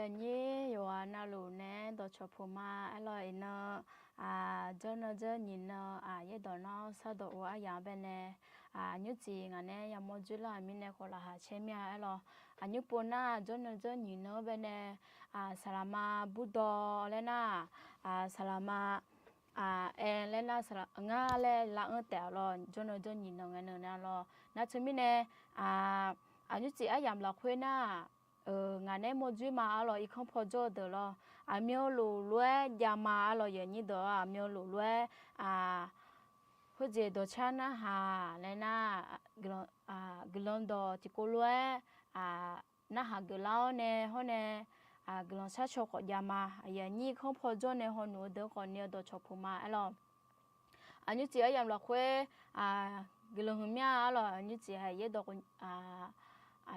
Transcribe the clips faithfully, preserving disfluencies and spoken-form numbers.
Aqnyir yawqghaq navluf naeq-aer dawqcawq puq ma. Aerlawq iqnan, aq, jawrnan jawr nyiq nan, aq, yaerdawq nar sardawq ov aryamq-anr baenae, aq, aqnyir tsuif ngaq naeq-aer yamawr dzoerlar-euq mirnae khawf laqkhaq caer mir-a. Aerlawq aqnyir pov nar jawrnan jawr nyiq nan-anr baenae, aq, saqlaqma Burdawq laer nar, aq, saqlaqma, aq, aer laer nar saqlaq ngar laer lar-anr taef-a lawq. Jawrnan jawr nyiq nan ngae nan nar lawq. Nar teumirnae, aq, aqnyir tsuif aryamq lafkhoer nar, ngaq naeq-aer mawr dzoer ma. Aerlawq irkanr paw jawr-eu deuq lawq, aqmyanluf lof-aer jav ma. Aerlawq aqnyir deuq-awr aqmyanluf lof-aer, aq, khoerjeq dawqcar narhaq laer nar, guiqlanq dawq tiqkov lof-aer, aq, narhaq geuflar-awr nae hawr nae, aq, guiqlanq sharcaw khawf jav ma. Aqyuif aqnyir irkanr paw jawr nae hawnuf-eu deuq khawf ni-eu dawqcawq puq ma. Aerlawq aqnyir tsuif aryamq lafkhoer, aq, guiqlanq huiq mir-a. Aerlawq aqnyir tsuif ha yaerdawq, aq,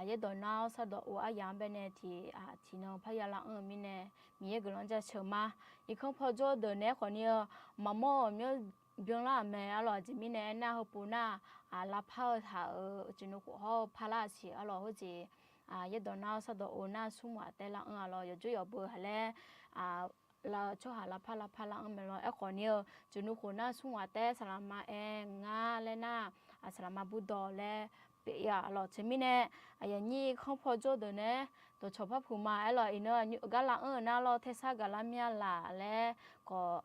yaerdawq nar-awr sardawq ov aryamq-anr baenae tiq, aq, tiqnan parya lar-anr-eu mirnae Miqyaer guiqlanq jaceuq ma. Irkanr paw jawr-eu deuq naeq-aer khawf ni-eu maqmawr-euq myanr byanlar-aq mae. Aerlawq aqjeq mirnae aernar heupov nar, aq, lavpar-eu taq-euq uicuiv nmr khof hawr-eu parlar-aq siq. Aerlawq khoerjeq, aq, yaerdawq nar-awr sardawq ov nar smr ghaq taer lar-anr-a lawq. Yawqjawr yawqbeu haq laer, aq, lar-eu tsawrhaq lavpar lavpar lar-anr mae lawr. Aerkhawf ni-eu uicuiv nmr khof nar smr ghaq taer saqlaqma aer ngar laer nar, aq, saqlaqma Burdawq laer pyeuf-ir-a lawq. Teumirnae aqyuif aqnyir irkanr paw jawr-eu deuq naeq-aer dawqcawq par puq ma. Aerlawq iqnan gar lar-anr-eu nar lawr taersar gaqlar mir-a laq laer khawf,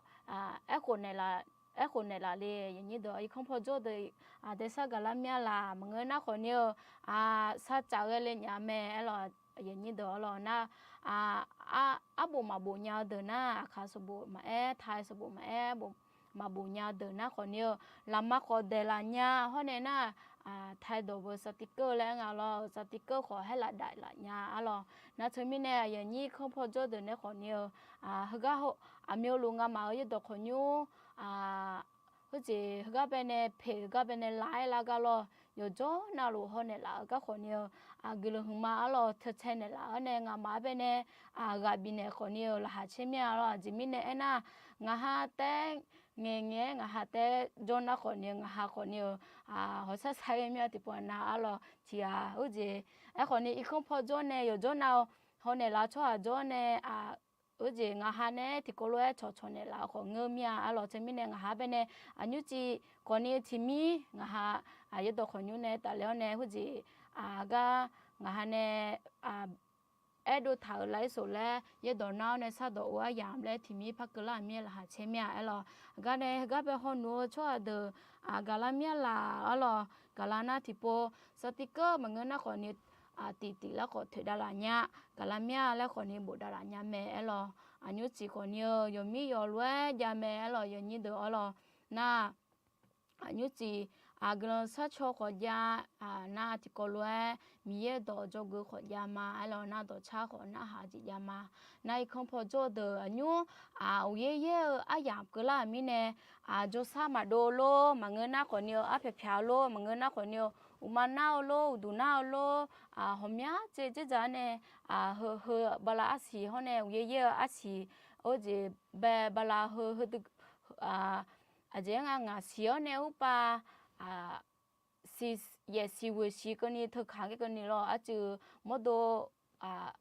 aerkhof naeqlaf, aerkhof naeqlaf le. Aqnyir deuq irkanr paw jawr-eu deuq, aq, taersar gaqlar mir-a laq maqngeur nar khawf ni-eu, aq, sartsaf ghae le nya mae. Aerlawq aqnyir deuq-awr lawq nar, aq, arbof maqbof nya-eu deuq nar aqkaq sanqbof maqaer, tai sanqbof maqaer, bof maqbof nya-eu deuq nar khawf ni-eu lafma khawf daeqlaf nya. Hawr nae nar, aq, tai dawq beu sartikeur laer nga lawr-eu sartikeur khawf haerlaf daeqlaf nya. Aerlawq nar teumirnae aqyuif aqnyir irkanr paw jawr-eu deuq naeq khawf ni-eu, aq, heugar aqmyanluf ngamaf-euq yaerdawq khawqnymr, aq, khoerjeq heugar baenae peq heugar baenae laf-aer lar gar lawr. Yawqjawr navluf hawnaeq laf-eu gar khawf ni-eu, aq, guiqlanq huiq ma. Aerlawq teucae naeqlaf-awr nae ngamaf-anr baenae, aq, ghaq bifnaeq khawf ni-eu laqkhaq caer mir-a lawr. Aqjeq mirnae aernar, ngaqha taer ngaeqngaeq-aer ngaqha taer jawr nar khawf ni-eu ngaqha khawf ni-eu, aq, hawsar sar ghae mir-a tiqpov nar. Aerlawq tiq ghaq khoerjeq, aerkhawf ni irkanr paw jawr nae yawqjawr nav-eu hawnaeq laf tsawrhaq jawr nae, aq, khoerjeq ngaqha nae tiqkawv lof-aer cawqcawq naeqlaf-eu khawf ngeur mir-a. Aerlawq teumirnae ngaqha baenae aqnymr civ khawf ni tiqmir ngaqha, aq, yaerdawq khawqnymr nae tafler-awr nae khoerjeq, aq, gar ngaqha nae, aq, aerdov taq-euq laer sof laer yaerdawq nar-awr nae sardawq ov aryamq laer tiqmir par keuvlar-euq mir-aer laqkhaq caer mir-a. Aerlawq gar nae heugar bae hawnuf-eu tsawrhaq deuq, aq, gaqlar mir-a laq. Aerlawq gaqlar nar tiqpov sartikeur maqngeur nar khawf ni, aq, tiqtiq lar khawf toeqdav laf nya. Gaqlar mir-a laer khawf ni bofdav laf nya mae. Aerlawq aqnymr civ khawf ni-eu yawqmir yawqlof-aer jav mae. Aerlawq aqnyir deuq-awr lawq nar, aqnymr civ, aq, guiqlanq sharcaw khawf jav, aq, nar tiqkawv lof-aer Miqyaer dawq dzawgeuf khawf jav ma. Aerlawq nar dawqcar khawf narhaq jeq jav ma. Nar irkanr paw jawr-eu deuq aqnymr, aq, uqyaer yaer-eu aryamq keuvlar-euq mirnae, aq, jawrsar maqdov-eu lor maqngeur nar khawf ni-eu arpyaq pyaq-eu lor maqngeur nar khawf ni-eu uqma nar-eu lor uqduq nar-eu lor, aq, ghawqmya jeq dzerdzaq-anr nae, aq, heu heu bala arsiq hawr nae uqyaer yaer-eu arsiq, khoerjeq bae bala heu heu dui, aq, aqjeq-aer nga ngaq siq-awr nae urpav, aq, siq, yaef siq ghoeq siq keuvni teukaq ghae keuvni lawr arcuiv mawrdo, aq,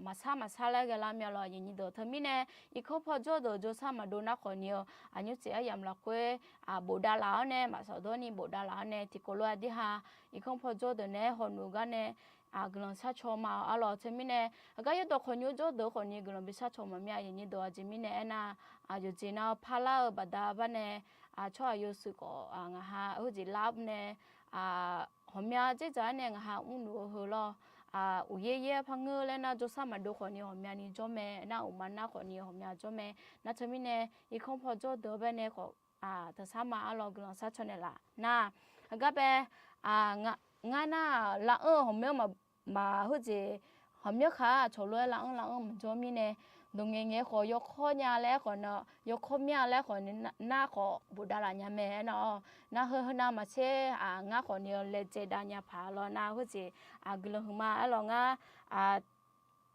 maqsar maqsar laer ghae lar mir-a lawq. Aqnyir deuq teumirnae irkanr paw jawr-eu deuq jawrsar maqdov nar khawf ni-eu aqnymr civ aryamq lafkhoer, aq, bofdav laf-awr nae maqsawq dawr ni bofdav laf-awr nae tiqkawv lof-aer dirha irkanr paw jawr-eu deuq naeq-aer hawnuf gar nae, aq, guiqlanq sharcaw ma. Aerlawq teumirnae heugar yaerdawq khawqnymr jawr-eu deuq khawf ni guiqlanq bi sharcaw maqmir-a. Aqnyir deuq aqjeq mirnae aernar, aq, yawqjeq nar-eu parlar-eu baqda bar nae, aq, tsawrhaq yawshuif khawf, aq, ngaqha khoerjeq lar nae, aq, ghawqmya dzerdzaq-anr nae ngaqha mrluf-eu heu lawr, aq, uqyaer yaer par ngeur laer nar jawrsar maqdov khawf ni ghawqmyani jawr mae. Nar uqma nar khawf ni ghawqmya jawr mae. Nar teumirnae irkanr paw jawr-eu deuq-awr bae nae khawf, aq, teusar ma. Aerlawq guiqlanq sharcaw naeqlaf nar, heugar bae, aq, ngar nar lar-anr-eu ghawqmyanr maq, maq khoerjeq ghawqmyanr khaq-aq cawq lof-aer lar-anr lar-anr maqjawr mirnae, dawq ngaeq ngaeq khawf yawkawr nya laer khawf na, yawkawr mir-a laer khawf ni nar khawf bofdav laf nya mae. Aernar-awr nar heu heu nav maqtser, aq, ngar khawf ni-eu laejae dav nya paq lawr nar khoerjeq, aq, guiqlanq huiqma. Aerlawq ngar, aq,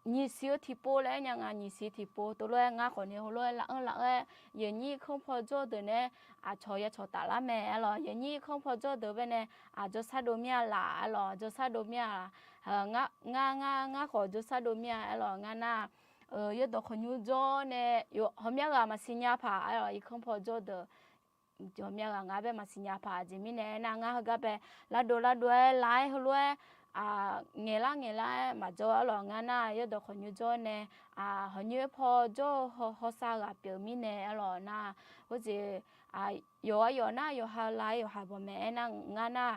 nyiq siq-eu tiqpov laer aer nya nga. Nyiq siq tiqpov tov lof-aer ngar khawf ni heulof-aer lar-anr lar-aer, yawqnyir irkanr paw jawr-eu deuq nae aqcawq ya cawq taflar mae. Aerlawq yawqnyir irkanr paw jawr-eu deuq bae nae, aq, jawrsar dov mir-a laq. Aerlawq jawrsar dov mir-a laq. Ngar, ngar, ngar khawf jawrsar dov mir-a. Aerlawq ngar nar Yaerdawq khawqnymr jawr nae, hawqmya ghaq maqsiq nya paq, aerlawq irkanr paw jawr deuq, hawqmya ghaq ngar bae maqsiq nya paq. Aqjeq mirnae aernar, ngar heugar bae lavdov lavdov-aer lar-aer heulof-aer, ngaeqlar ngaeqlar-aer maqjawr aerlawq. Ngar nar yaerdawq khawqnymr jawr nae, hawqnymr paw jawr-eu hawsav ghaq pyeuf mirnae aerlawq nar, khoerjeq yawqha yawq nar yawqha lav-aer yawqha bawq mae. Aernar ngar nar,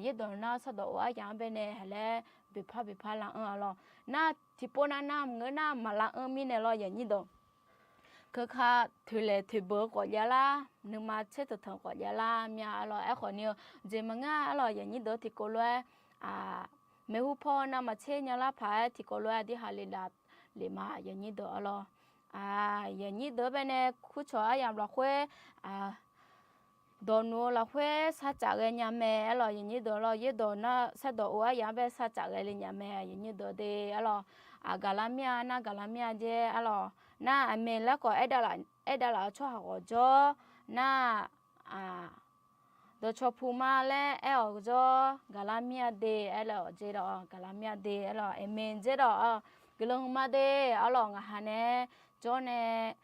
yaerdawq nar sardawq of aryamq-anr bae nae haqlaer boeqpar boeqpar lar-anr aerlawq. Nar tiqpov nav nar maqngeur nar maqlar-anr mirnae lawr yaqnyir deuq. Keuka toeqlaeq toeqbeuq-eu khawf javlar, nuima tser teuq tanq khawf javlar mya aerlawq. Aerkhawf ni-eu jeq maqngeur aerlawq, yaqnyir deuq tiqkawv lof-aer maeqhu paw navmaqtser nyalar paq-aer tiqkawv lof-aer aqdirhaq le dav le ma yaqnyir deuq aerlawq. Yaqnyir deuq-anr bae nae kurcawq aryamq lafkhoer dawq nuq-eu lafkhoer sarcaf ghae nya mae aerlawq. Yaqnyir deuq lawr yaerdawq nar sardawq of aryamq-anr bae sarcaf ghae le nya mae yaqnyir deuq de aerlawq. Gaqlar mir-a nar gaqlar mir-a jaer aerlawq. Nar aqmeq laer khawf aerdavlaf-eu tsawrhaq ghawqjawr nar, dawqcawq puq ma laer aer-awq jawr gaqlar mir-a de aerlawq. Jaer-awq gaqlar mir-a de aerlawq. Aqmeq jaer-awq. Guiqlanq huiqma de aerlawq. Ngaqha nae jawr nae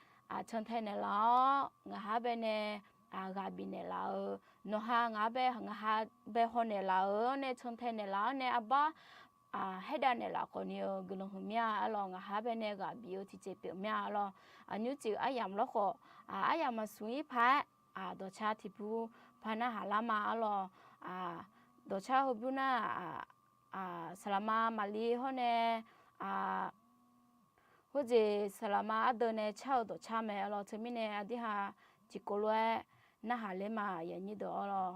cantae naeqlaf-awr ngaqha bae nae ghaq bifnaeq laf-eu, nawqha ngaq-anr bae ngaqha bae haw naeqlaf-euq-anr nae cantae naeqlaf-awr nae arbar haerdav naeqlaf khawf ni-eu guiqlanq huiqmya aerlawq. Ngaqha bae nae ghaq bif-eu tiqjeq pyeufmya aerlawq. Aqnymr cif aryamq lawrkhawf, aryamq maqsmq-ir paq-aer dawqcar tiqbur par narhaq lar ma aerlawq. Dawqcar heubymr nar, saqlaqma maqli hawr nae, khoerjeq saqlaqma ardeuv nae car-eu dawqcar mae aerlawq. Teumirnae aqdirhaq tiqkawv lof-aer narhaq ler ma yaqnyir deuq aerlawq.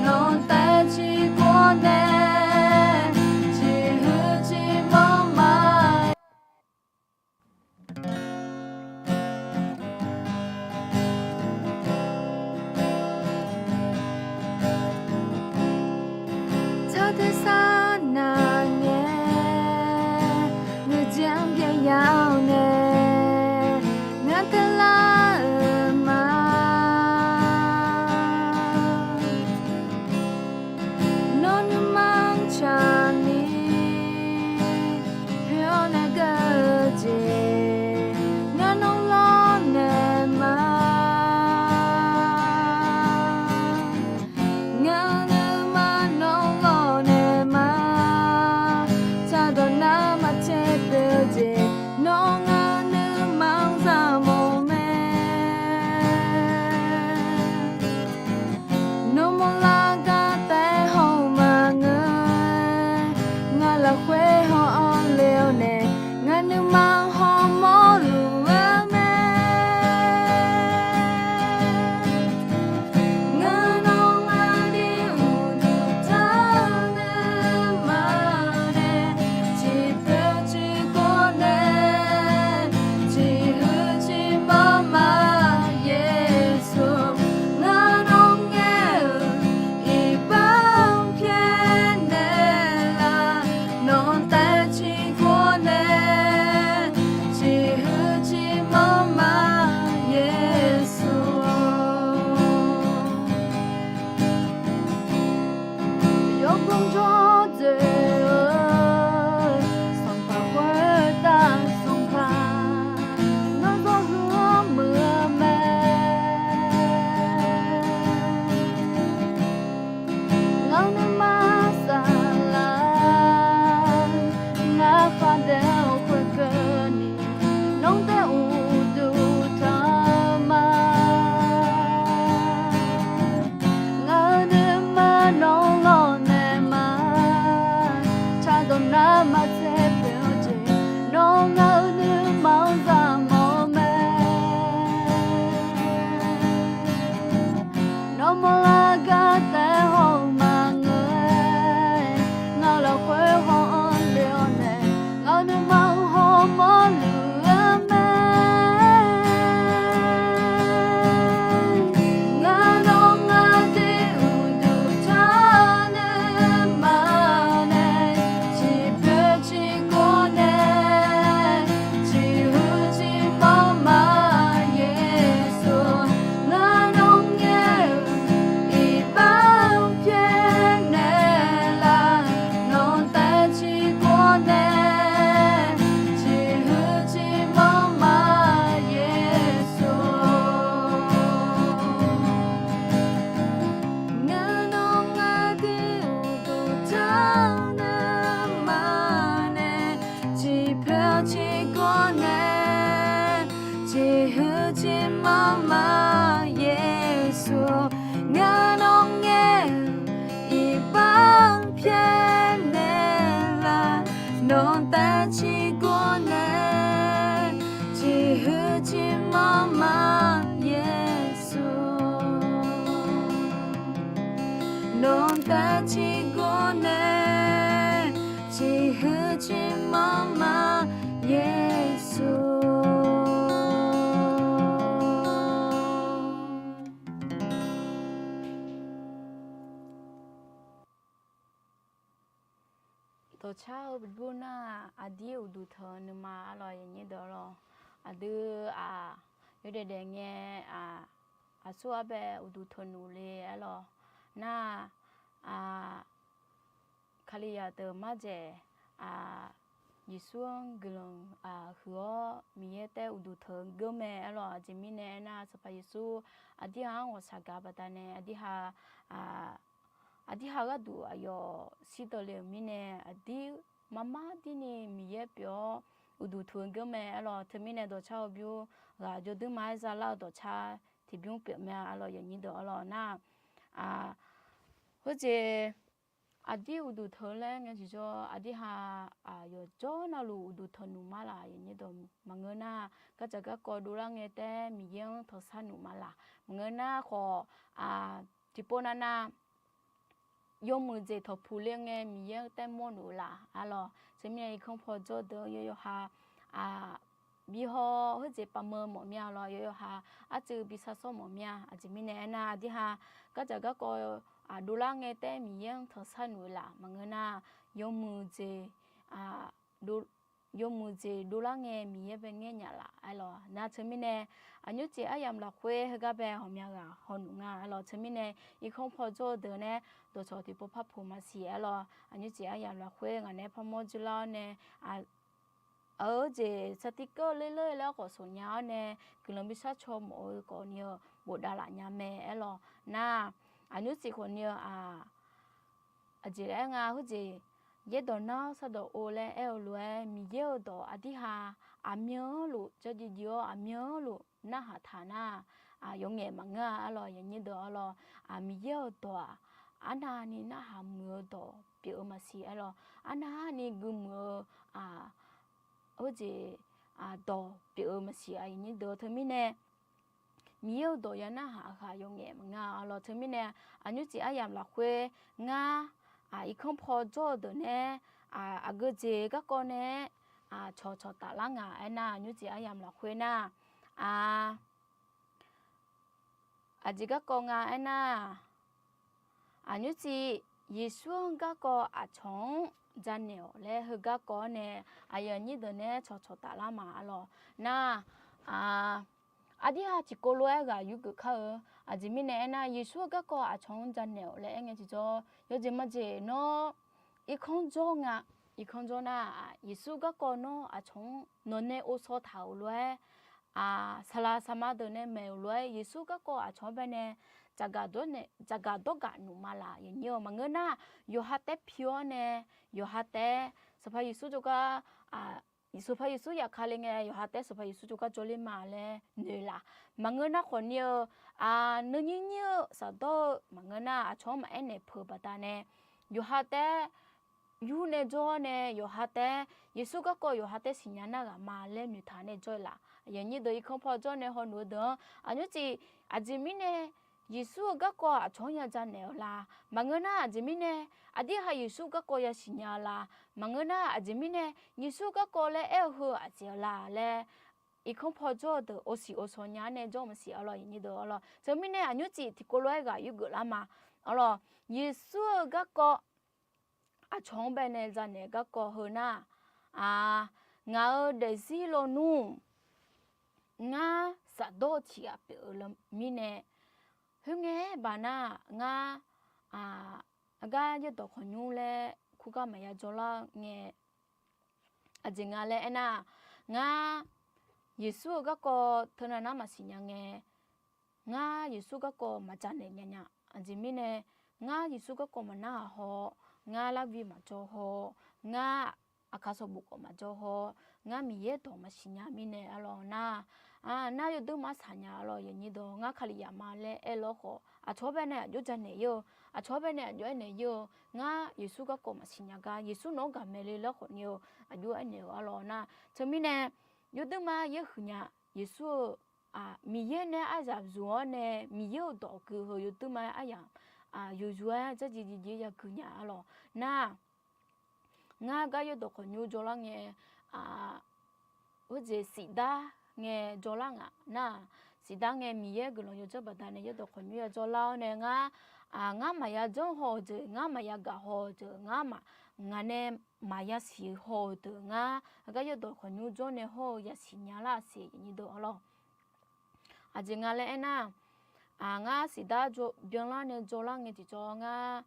Nawq taef ciqkawv nae ciqhuiq ciqmanr ma. Tsawrtaq sar nar ngae, nuijan byav ya-awr nae, ngar teular-euq Dawqdae tiqgawr nae, tiqhuiq tiqmanr ma, Yeqsur. Dawqcar-eu bur nar, aqdir uqduq teuq-eu nuima arlawq, aqnyir deuq arlawq. Aqdui-aq, yawdaef daef ngae, aq, aqsur arbae uqduq teuq nuf le arlawq. Nar, aq, Kalizaq deuq marjaeq, aq, Yeqsur-anr guiqlanq, aq, huiq-awr Miqyaer taef uqduq teuq-eu geur mae arlawq. Aqjeq mirnae aernar, Sanqpaq Yeqsur aqdirhaq-anr ghawqshaq gaq baqdanae, aqdirhaq, aq, aqdirhaq gharduq aqyawf shir dawq le-euq mirnae, aqdir marmar dirni Miqyaer pyeuf-awr uqduq teuq-eu geur mae arlawq. Teumirnae dawqcar-eu bymr ghaq jawrduir ma-aer zalar-eu dawqcar tiqbymr pyeuf mae arlawq, aqnyir deuq arlawq. Nar, aq, heujeq aqdir uqduq teuq laer ngae tiqjawr, aqdirhaq, aq, yawqjawr navluf uqduq teuq nuf ma laf, aqnyir deuq maqngeur nar, gardzaq garkawv dovlar ngae taef Miqyaer-anr tanqsar nuf ma laf. Maqngeur nar khawf, aq, tiqpov navnav yawmuiq jeq tawqpuq le ngae Miqyaer-anr taef mawr nuf-eu laf arlawq. Teumirnae irkanr paw jawr deuq-anr yawqha, aq, bihaw heujeq pafmeu mawf mir-a lawr, yawqha arcuiv bi shar sawr mawf mir-a. Aqjeq mirnae aernar, aqdirhaq gardzaq garkawv, aq, dovlar ngae taef Miqyaer-anr tanqsar nuf-eu laf. Maqngeur nar, yawmuiq jeq, aq, yawmuiq jeq dovlar ngae Miqyaer bae ngaer nya laf arlawq. Nar teumirnae, aqnymr cif aryamq lafkhoer heugar bae ghawqmya ghaq hawnuf nga arlawq. Teumirnae, irkanr paw jawr-eu deuq nae dawqcawq tiqpov par puq maqsiq arlawq. Aqnymr cif aryamq lafkhoer ngaq nae parmawr dzoerlar-awr nae, aq, aq-eu jeq sartir keuv ler ler laer khawf soq nya-awr nae, guiqlanq bi shar caw mawf-eu khawf ni-eu bofdav laf nya mae arlawq. Nar, aqnymr cif khawf ni-eu, aq, aqjeq laer nga heujeq, yaerdawq nar-awr sardawq or laer aer-eu lof-aer, Miqyaer-euq dawq aqdirhaq aqmyan-anr luf jar jiv jiv-awr, aqmyan-anr luf narhaq taq nar, aq, yawf ngaef maqngeur-a arlawq, aqnyir deuq arlawq. Aq, Miqyaer-euq dawq-aq, arnavni narhaq muiq-eu dawq pyeuf-eu maqsiq arlawq. Arnavni gui muiq-eu, aq, heujeq, aq, dawq pyeuf-eu maqsiq, aqnyir deuq teumirnae, Miqyaer-euq dawq ya narhaq ghaq yawf ngaef maqngeur arlawq. Teumirnae, aqnymr cif aryamq lafkhoer ngar, aq, irkanr paw jawr-eu deuq nae, aq, aqgeu jeq garkawv nae, aq, cawqcawq taflar nga aernar, aqnymr cif aryamq lafkhoer nar, aq, aqjeq garkawv nga aernar, aqnymr cif Yeqsur-anr garkawv aqcawq-anr janaeq-awq laer heugar kawv-awr nae, aqyuif aqnyir deuq nae cawqcawq taflar ma arlawq. Nar, aq, aqdirhaq tiqkawv lof-aer ghaq yurgeuf kar-eu. Aqjeq mirnae aernar, Yeqsur-euq garkawv aqcawq-anr janaeq-awq laer aer ngae tiqjawr, yawjeq majeq nawr irkanr jawr nga. Irkanr jawr nar, Yeqsur garkawv nawr aqcawq-anr nawq nae ovshaw taq-euq lof-aer, aq, saqlaq saqma deuq nae maeq-euq lof-aer Yeqsur garkawv aqcawq-anr bae nae caqgaq dawrgaq nuf ma laf, aqnyir-eu maqngeur nar, yawqha taef pi-awr nae, yawqha taef, Sanqpaq Yeqsur jawrgar, aq, Sanqpaq Yeqsur yaf ka le ngae, yawqha taef Sanqpaq Yeqsur jawrgar jawrler ma laer noeq laf. Maqngeur nar khawf ni-eu, aq, nuinyir nyir-eu shafdawr-eu maqngeur nar, aqcawq-anr maqaer naeq peuq-eu baqdanae, yawqha taef yur nae jawr-awr nae, yawqha taef Yeqsur garkawv yawqha taef siqnya nar ghaq ma laer noeqtaq nae jawr-eu laf. Aqyuif aqnyir deuq irkanr paw jawr nae hawnuf-eu deuq-anr, aqnymr cif, aqjeq mirnae Yeqsur-euq garkawv aqcawq-anr ya janaeq-eu la? Maqngeur nar, aqjeq mirnae aqdirhaq Yeqsur garkawv ya siqnya-eu la? Maqngeur nar, aqjeq mirnae Yeqsur garkawv laer aer-eu heu aqjeq-eu la laer, irkanr paw jawr-eu deuq ovsiq ovshaw nya-awr nae jawr-eu maqsiq arlawq, aqnyir deuq arlawq. Teumirnae aqnymr cif tiqkawv lof-aer ghaq yurgeuf lar ma arlawq. Yeqsur-euq garkawv aqcawq-anr bae nae zanaeq garkawv heu nar, aq, ngaq-euq daefzir lawnmr, ngar shafdawr-eu tiq ghaq pyeuf-eu mirnae, khoerngae baq nar, ngar, aq, aqgar yaerdawq khawqnymr laer kurgar maqya jawrlar ngae, aqjeq nga laer aernar, ngar Yeqsur-euq garkawv teunav nar maqsiq nya ngae, ngar Yeqsur garkawv maqjanaeq nya nya. Aqjeq mirnae, ngar Yeqsur garkawv maqnar-aq haw, ngar larvi maqjawr haw, ngar aqkaq sanqbof khawf maqjawr haw, ngar Miqyaer dawq maqsiq nya mirnae arlawq nar, aq, nar yawduir maqsaq nya arlawq, aqnyir deuq, ngar Kalizaq ma laer aer lawr khawf, aqcawq-anr bae nae aqjox janaeq ir-eu, aqcawq-anr bae nae aqjox aernaeq ir-eu, ngar Yeqsur garkawv maqsiq nya gar, Yeqsur nawq-anr gaqmaeq le lawr khawf ni-eu, aqjox aernaeq-eu arlawq nar. Teumirnae, yawduir ma yaer huiq nya, Yeqsur-eu, aq, Miqyaer nae aryamq zmq-awr nae, Miqyaer-euq dawq gui heu yawduir ma aryamq, yuqyur-aer dzardziv dziv dziv yagui nya arlawq. Nar, ngar gar yawrdawq khawqnymr jawrlar ngae, khoerjeq siqdar ngae jawrlar ngaq nar, siqdar ngae Miqyaer guiqlanq yawdzanr baqdanae yawrdawq khawqnymr yajawrlar-awr nae ngar, ngar maqya janr haw-eu deuq, ngar maqya gaq haw-eu deuq, ngar ma, ngaq nae maqya siq haw-eu deuq ngar, gar yawrdawq khawqnymr jawr nae hawr-eu yasiq nya lar-a siq, aqnyir deuq arlawq. Aqjeq nga laer aernar, ngar siqdar byanlar nae jawrlar ngae tiqjawr ngar,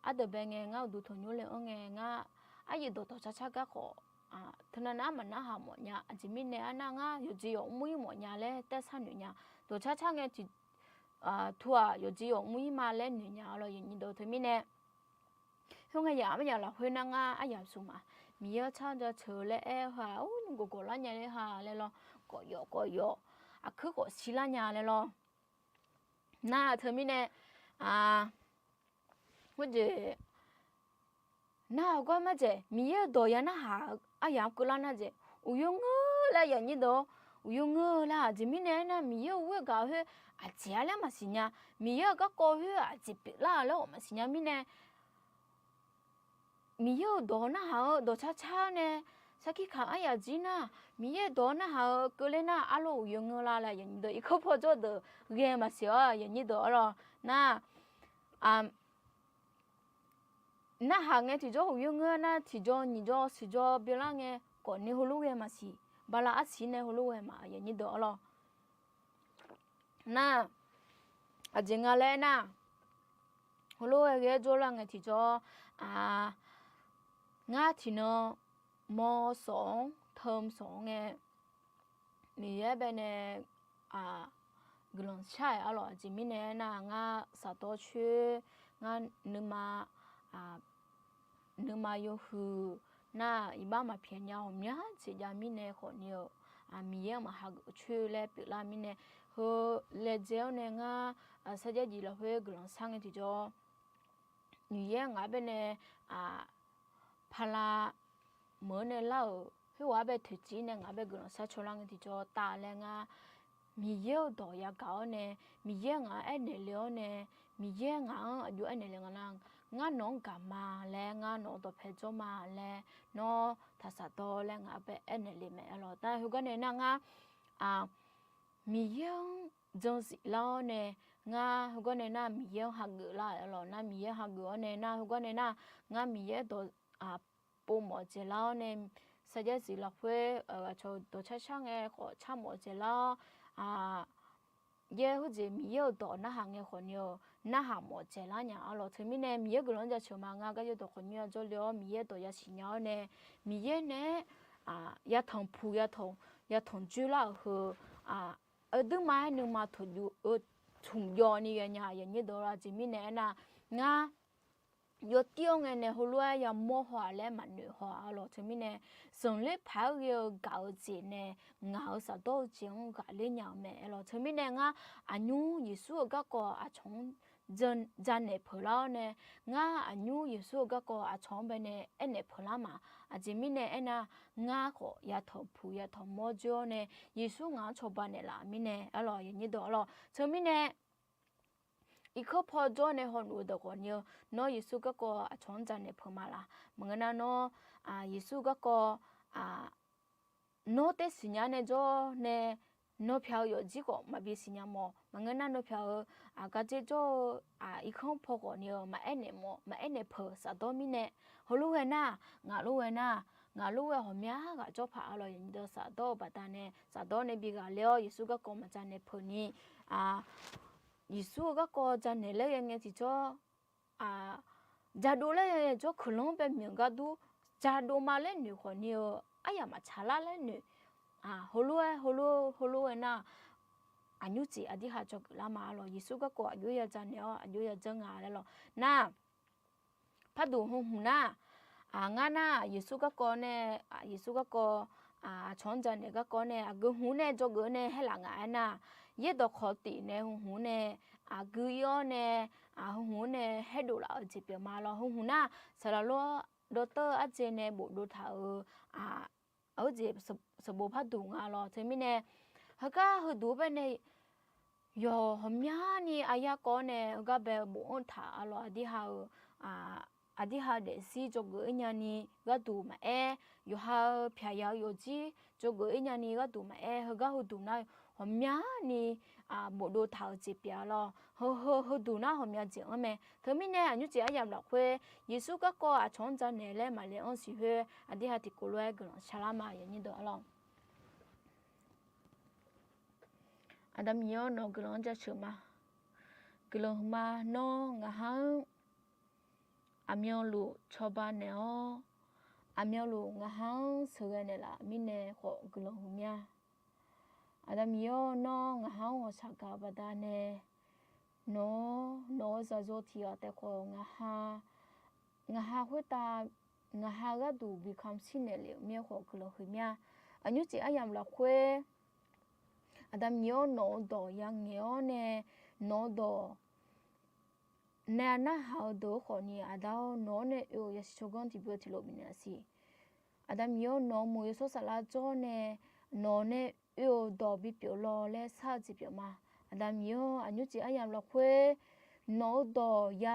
ardeuq bae ngae ngar uqduq tanqnymr le-anr ngae ngar, aryuif dawqtawq carcar garkawv teunav nav-aer maqnarhaq mawf nya. Aqjeq mirnae aernar, ngar yawqjeq yawqmr-ir mawf nya laer taer sharnoeq nya. Dawqcar car ngae tiq, tu-aq yawqjeq yawqmr-ir ma laer noeq nya arlawq, aqnyir deuq. Teumirnae, khoerngae yaq armar yaq lafkhoer nar ngar aryamq smq ma, Miqyaer-anr car jaceuq-eu laer aer-eu ha, ur, nymr gawqgawq lar nya laer ha laer lawr, gawqyawf gawqyawf, aqkuir khawf shir lar nya laer lawr. Nar teumirnae, khoerjeq nar-eu gar maqdzaeq, Miqyaer-euq dawq ya narhaq-eu aryamq-anr keuvlar nar dzaeq, uqyur ngeur laer aqnyir deuq-awr, uqyur ngeur laer. Aqjeq mirnae aernar, Miqyaer-euq ghoer gaq khoer aqjeq-a laer maqsiq nya. Miqyaer-euq garkawv khoer aqjeq pyeuflar-a laer khawf maqsiq nya mirnae, Miqyaer-euq dawq narhaq-eu dawqcar car-awr nae, sarkir kaq aryaq jir nar, Miqyaer-euq dawq narhaq-eu keuvler nar, arlawr uqyur ngeur lar laer aqnyir deuq, irkanr paw jawr deuq ghae maqsiq-awr aqnyir deuq arlawq. Nar, narhaq ngae tiqjawr uqyur ngeur nar, tiqjawr nyiq jawr siq jawr byanlar ngae, khawfni heulof ghae maqsiq, bala arsiq nae heulof ghae ma, aqnyir deuq arlawq. Nar, aqjeq nga laer aernar, heulof-aer ghae-aer jawrlar ngae tiqjawr, ngar tiqnan mawr sawq-anr teumq sawq-anr ngae, Miqyaer baenae guiqlanq shar-aer arlawq. Aqjeq mirnae aernar, ngar shaqdawr coer, ngar nuima, nuima yawhuiq nar, iqbax maqpyaeq nya ghawqmya jeq jav mirnae khawfni-eu, Miqyaer-anr maqhageuf coer laer pyeuflar mirnae, heu laejae-awr nae ngar sarjax jeq lafkhoer guiqlanq shar ngae tiqjawr, Miqyaer ngaq-anr baenae pala meuq-anr nae lar-euq khoerghaq-anr bae toeqciv nae ngaq-anr bae guiqlanq shar caw lar ngae tiqjawr taf laer ngar, Miqyaer-euq dawq yagaq-awr nae, Miqyaer ngaq-anr aernaeq le-awr nae, Miqyaer ngaq-anr aqjox aernaeq le nga nar, ngar nawq-anr gaq ma laer, ngar nawq-euq dawqpae jawr ma laer, nawr taqsaq dawr laer ngaq-anr bae aernaeq le mae arlawq. Nar heugar nae nar ngar, Miqyaer-anr janzif lar-awr nae, ngar heugar nae nar Miqyaer-anr hageuf lar arlawq. Nar Miqyaer hageuf-awr nae nar heugar nae nar, ngar Miqyaer dawq povmawf dzaeqlar-awr nae, sarjax jeq lafkhoer aqcawq dawqcar car ngae khawf carmawf dzaeqlar-awr, yaer heujeq Miqyaer-euq dawq narhaq ngae khawfni-eu narhaq mawf dzaeqlar nya arlawq. Teumirnae Miqyaer guiqlanq-anr jaceuq ma, ngar gar yawrdawq khawqnymr-a jawrle-awr Miqyaer dawq yasiq nya-awr nae, Miqyaer nae-aer yataq puq yataq yataq dzoerlar-euq heu aqduimaf-aer nuima tmq jawv ni ghae nya, aqnyir deuq-awr. Aqjeq mirnae aernar, ngar yawtir-awr ngae nae heulof-aer yamawr haw-aq laer maqnoeq haw-aq arlawq. Teumirnae zanqler paq-aer ghae-eu gaq-eu jeq nae ngaq-euq shafdawr-eu jeq-anr ghaqler nya-euq mae arlawq. Teumirnae ngar aqnymr Yeqsur-euq garkawv aqcawq-anr janaeq peuqlar-awr nae, ngar aqnymr Yeqsur-euq garkawv aqcawq-anr baenae aernaeq peuqlar ma. Aqjeq mirnae aernar, ngar khawf yataq puq yataq mawr dzoer-awr nae Yeqsur ngaq-anr cawba naeqlaf mirnae arlawq, aqnyir deuq arlawq. Teumirnae irkanr paw jawr nae hawnuf-eu dawq khawfni-eu, nawr Yeqsur garkawv aqcawq-anr janaeq peuq ma laq? Maqngeur nar nawr Yeqsur garkawv nawr taer siqnya nae jawr nae, nawr pyaq-eu yawfjir khawf maqbi siqnya mawf. Maqngeur nar nawr pyaq-eu gardzer jawr-eu irkanr paw khawfni-eu maqaer naeq mawf, maqaer naeq peuq shafdawr mirnae, heulof ghae nar, ngaq lof ghae nar, ngaq lof ghae ghawqmya ghaq jawr paq arlawq. Aqnyir deuq shafdawr-eu baqdanae shafdawr nae bi ghaqler-awr Yeqsur garkawv maqjanaeq peuq ni, Yeqsur-eu garkawv janaeq laer ghae ngae tiqjawr jadov laer ghae jawr kuiqlanq-anr bae myanq gar dur, jadov ma laer noeq khawfni-eu aryamq maqtsaq lar laer noeq. Heulof-aer heulof heulof ghae nar, aqnymr jeq aqdirhaq cawgeuf lar ma arlawq. Yeqsur garkawv aqjox yajanaeq-awr aqjox yajanr nga laer lawq. Nar, parduq heu hmq nar, ngar nar Yeqsur garkawv nae, Yeqsur garkawv aqcawq-anr janaeq garkawv nae aqgeu hmq nae dzawgeuf nae haerlaf ngaq-aer nar, yaerdawq khawf tif nae heu hmq nae aqgeu ir-awr nae, heu hmq nae haerdov laf-eu jeq pyeuf ma lawr. Heu hmq nar, saqlaq lof-aer dawvtawv-eu ardzae nae bofdov taq-euq, aqjeq sanqbof parduq nga lawr. Teumirnae heugar heuduq-eu baenae yawq ghawqmyani aqyar kawv-awr nae heugar bae bofanr taq-a lawr. Aqdirha-euq, aqdirha-eu daefzir dzawgeuf-ir nyani gharduq maqaer, yawqha-eu pyaq ya-eu yawfjir dzawgeuf-ir nyani gharduq maqaer, heugar heuduq nar ghawqmyani bofdov taq-euq jeq pyeuf-a lawr. Heu heu heuduq nar ghawqmya jeq-anr mae. Teumirnae aqnymr jeq aryamq lafkhoer Yeqsur garkawv aqcawq-anr janaeq laer maqle-anr siq khoer, aqdirha tiqkawv lof-aer guiqlanq sharlar ma, aqyuif aqnyir deuq-a lawr. Aqda Miqyaer-awr, nawq-eu guiqlanq-anr jaceuq ma. Guiqlanq huiqma, nawr ngaqha-anr aqmyanluf cawba naeq-awr, aqmyanluf ngaqha-anr sheuqghae naeqlaf mirnae khawf guiqlanq huiqmya. Aqda Miqyaer-awr, nawr ngaqha-anr ghawqshaq gaq-eu baqdanae, nawq-awr nawq-eu zaqyo tiq ghaq taef khawf ngaqha, ngaqha khoertav ngaqha gharduq bi kamq shir naeqlef-euq mir-aer khawf guiqlanq huiqmya. Aqnymr jeq aryamq lafkhoer Aqda Miqyaer-awr, nawq-eu dawq yangaeq-awr nae, nawq-eu dawq nae narhaq-eu deuq-anr khawfni, Aqda-awr, nawq-awr nae oe-euq yasiq tsawrganr tiqbyan tiqlof bifnaeq laf siq. Aqda Miqyaer-awr, nawq-eu muiq yawshawr saflar jawr nae, nawq nae oe-euq dawq bipyeuf law laer shar-eu jeq pyeuf ma. Aqda Miqyaer-awr, aqnymr jeq aryamq lafkhoer nawq-eu dawq ya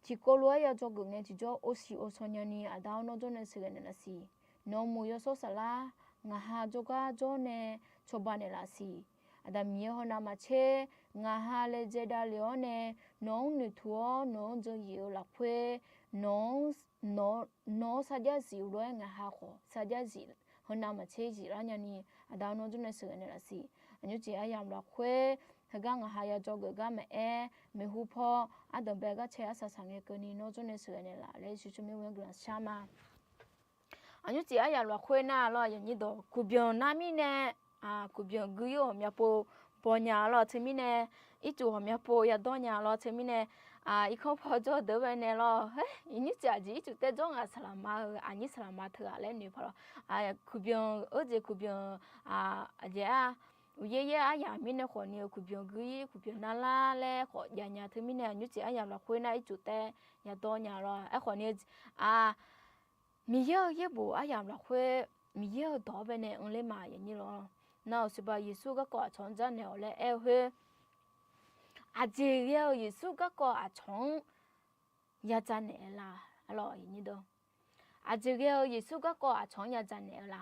tiqkawv lof-aer ya dzawgeuf ngae tiqjawr, ovsiq ovshaw nyani Aqda-awr, nawr jawr nae sheuqghae naeqlaf siq. Nawq-eu muiq yawshawr saflar ngaqha jawrgar jawr nae cawba naeqlaf siq. Aqda Miqyaer, hawnav maqtser ngaqha laejae davlef-awr nae, nawq-anr noeqtmq-awr nawq-anr dzanr yif-eu lafkhoer, nawq-anr nawq-anr sarjax zif-eu lof-aer ngaqha khawf sarjax zif, hawnav maqtser ziflar nyani Aqda-awr, nawr jawr nae sheuqghae naeqlaf siq. Aqnymr jeq aryamq lafkhoer heugar ngaqha ya dzawgeuf gar maqaer, maeqhu paw ardanqbae garcae arsaq saq ngae keuvni nawr jawr nae sheuqghae naeqlaf laer Yeqsur tsawrmyanr-aer guiqlanq shar ma. Aqnymr jeq aryamq lafkhoer nar lawr, aqyuif aqnyir deuq, kuqbyanq nar mirnae, kuqbyanq gui-ir ghawqmya pov baw nya lawr. Teumirnae ircuf ghawqmya pov yadawr nya lawr. Teumirnae irkanr paw jawr deuq-anr bae nae lawr, nymr jeq aqjeq ircuf taev jawr ngaq saqlaqma-eu aqnyir saqlaqma teughaq laer noeq paq lawr. Kuqbyanq-eu jeq kuqbyanq aqjeq-a, uqyaer yaer aryamq mirnae khawfni-eu kuqbyanq gui-ir kuqbyanq narlar laer khawf jav nya. Teumirnae aqnymr jeq aryamq lafkhoer nar ircuf taev yadawr nya lawr. Aerkhawfni Miqyaer-euq yaerbof aryamq lafkhoer Miqyaer-euq dawq-anr bae nae anrler ma, aqyuif aqnyir deuq. Nar-euq siqbav Yeqsur garkawv aqcawq-anr janaeq-awq laer aer-eu khoer, aqjeq ghae-eu Yeqsur garkawv aqcawq-anr yajanaeq-eu la? Aqlawq, aqjeq ghae-eu Yeqsur garkawv aqcawq-anr yajanaeq-eu la?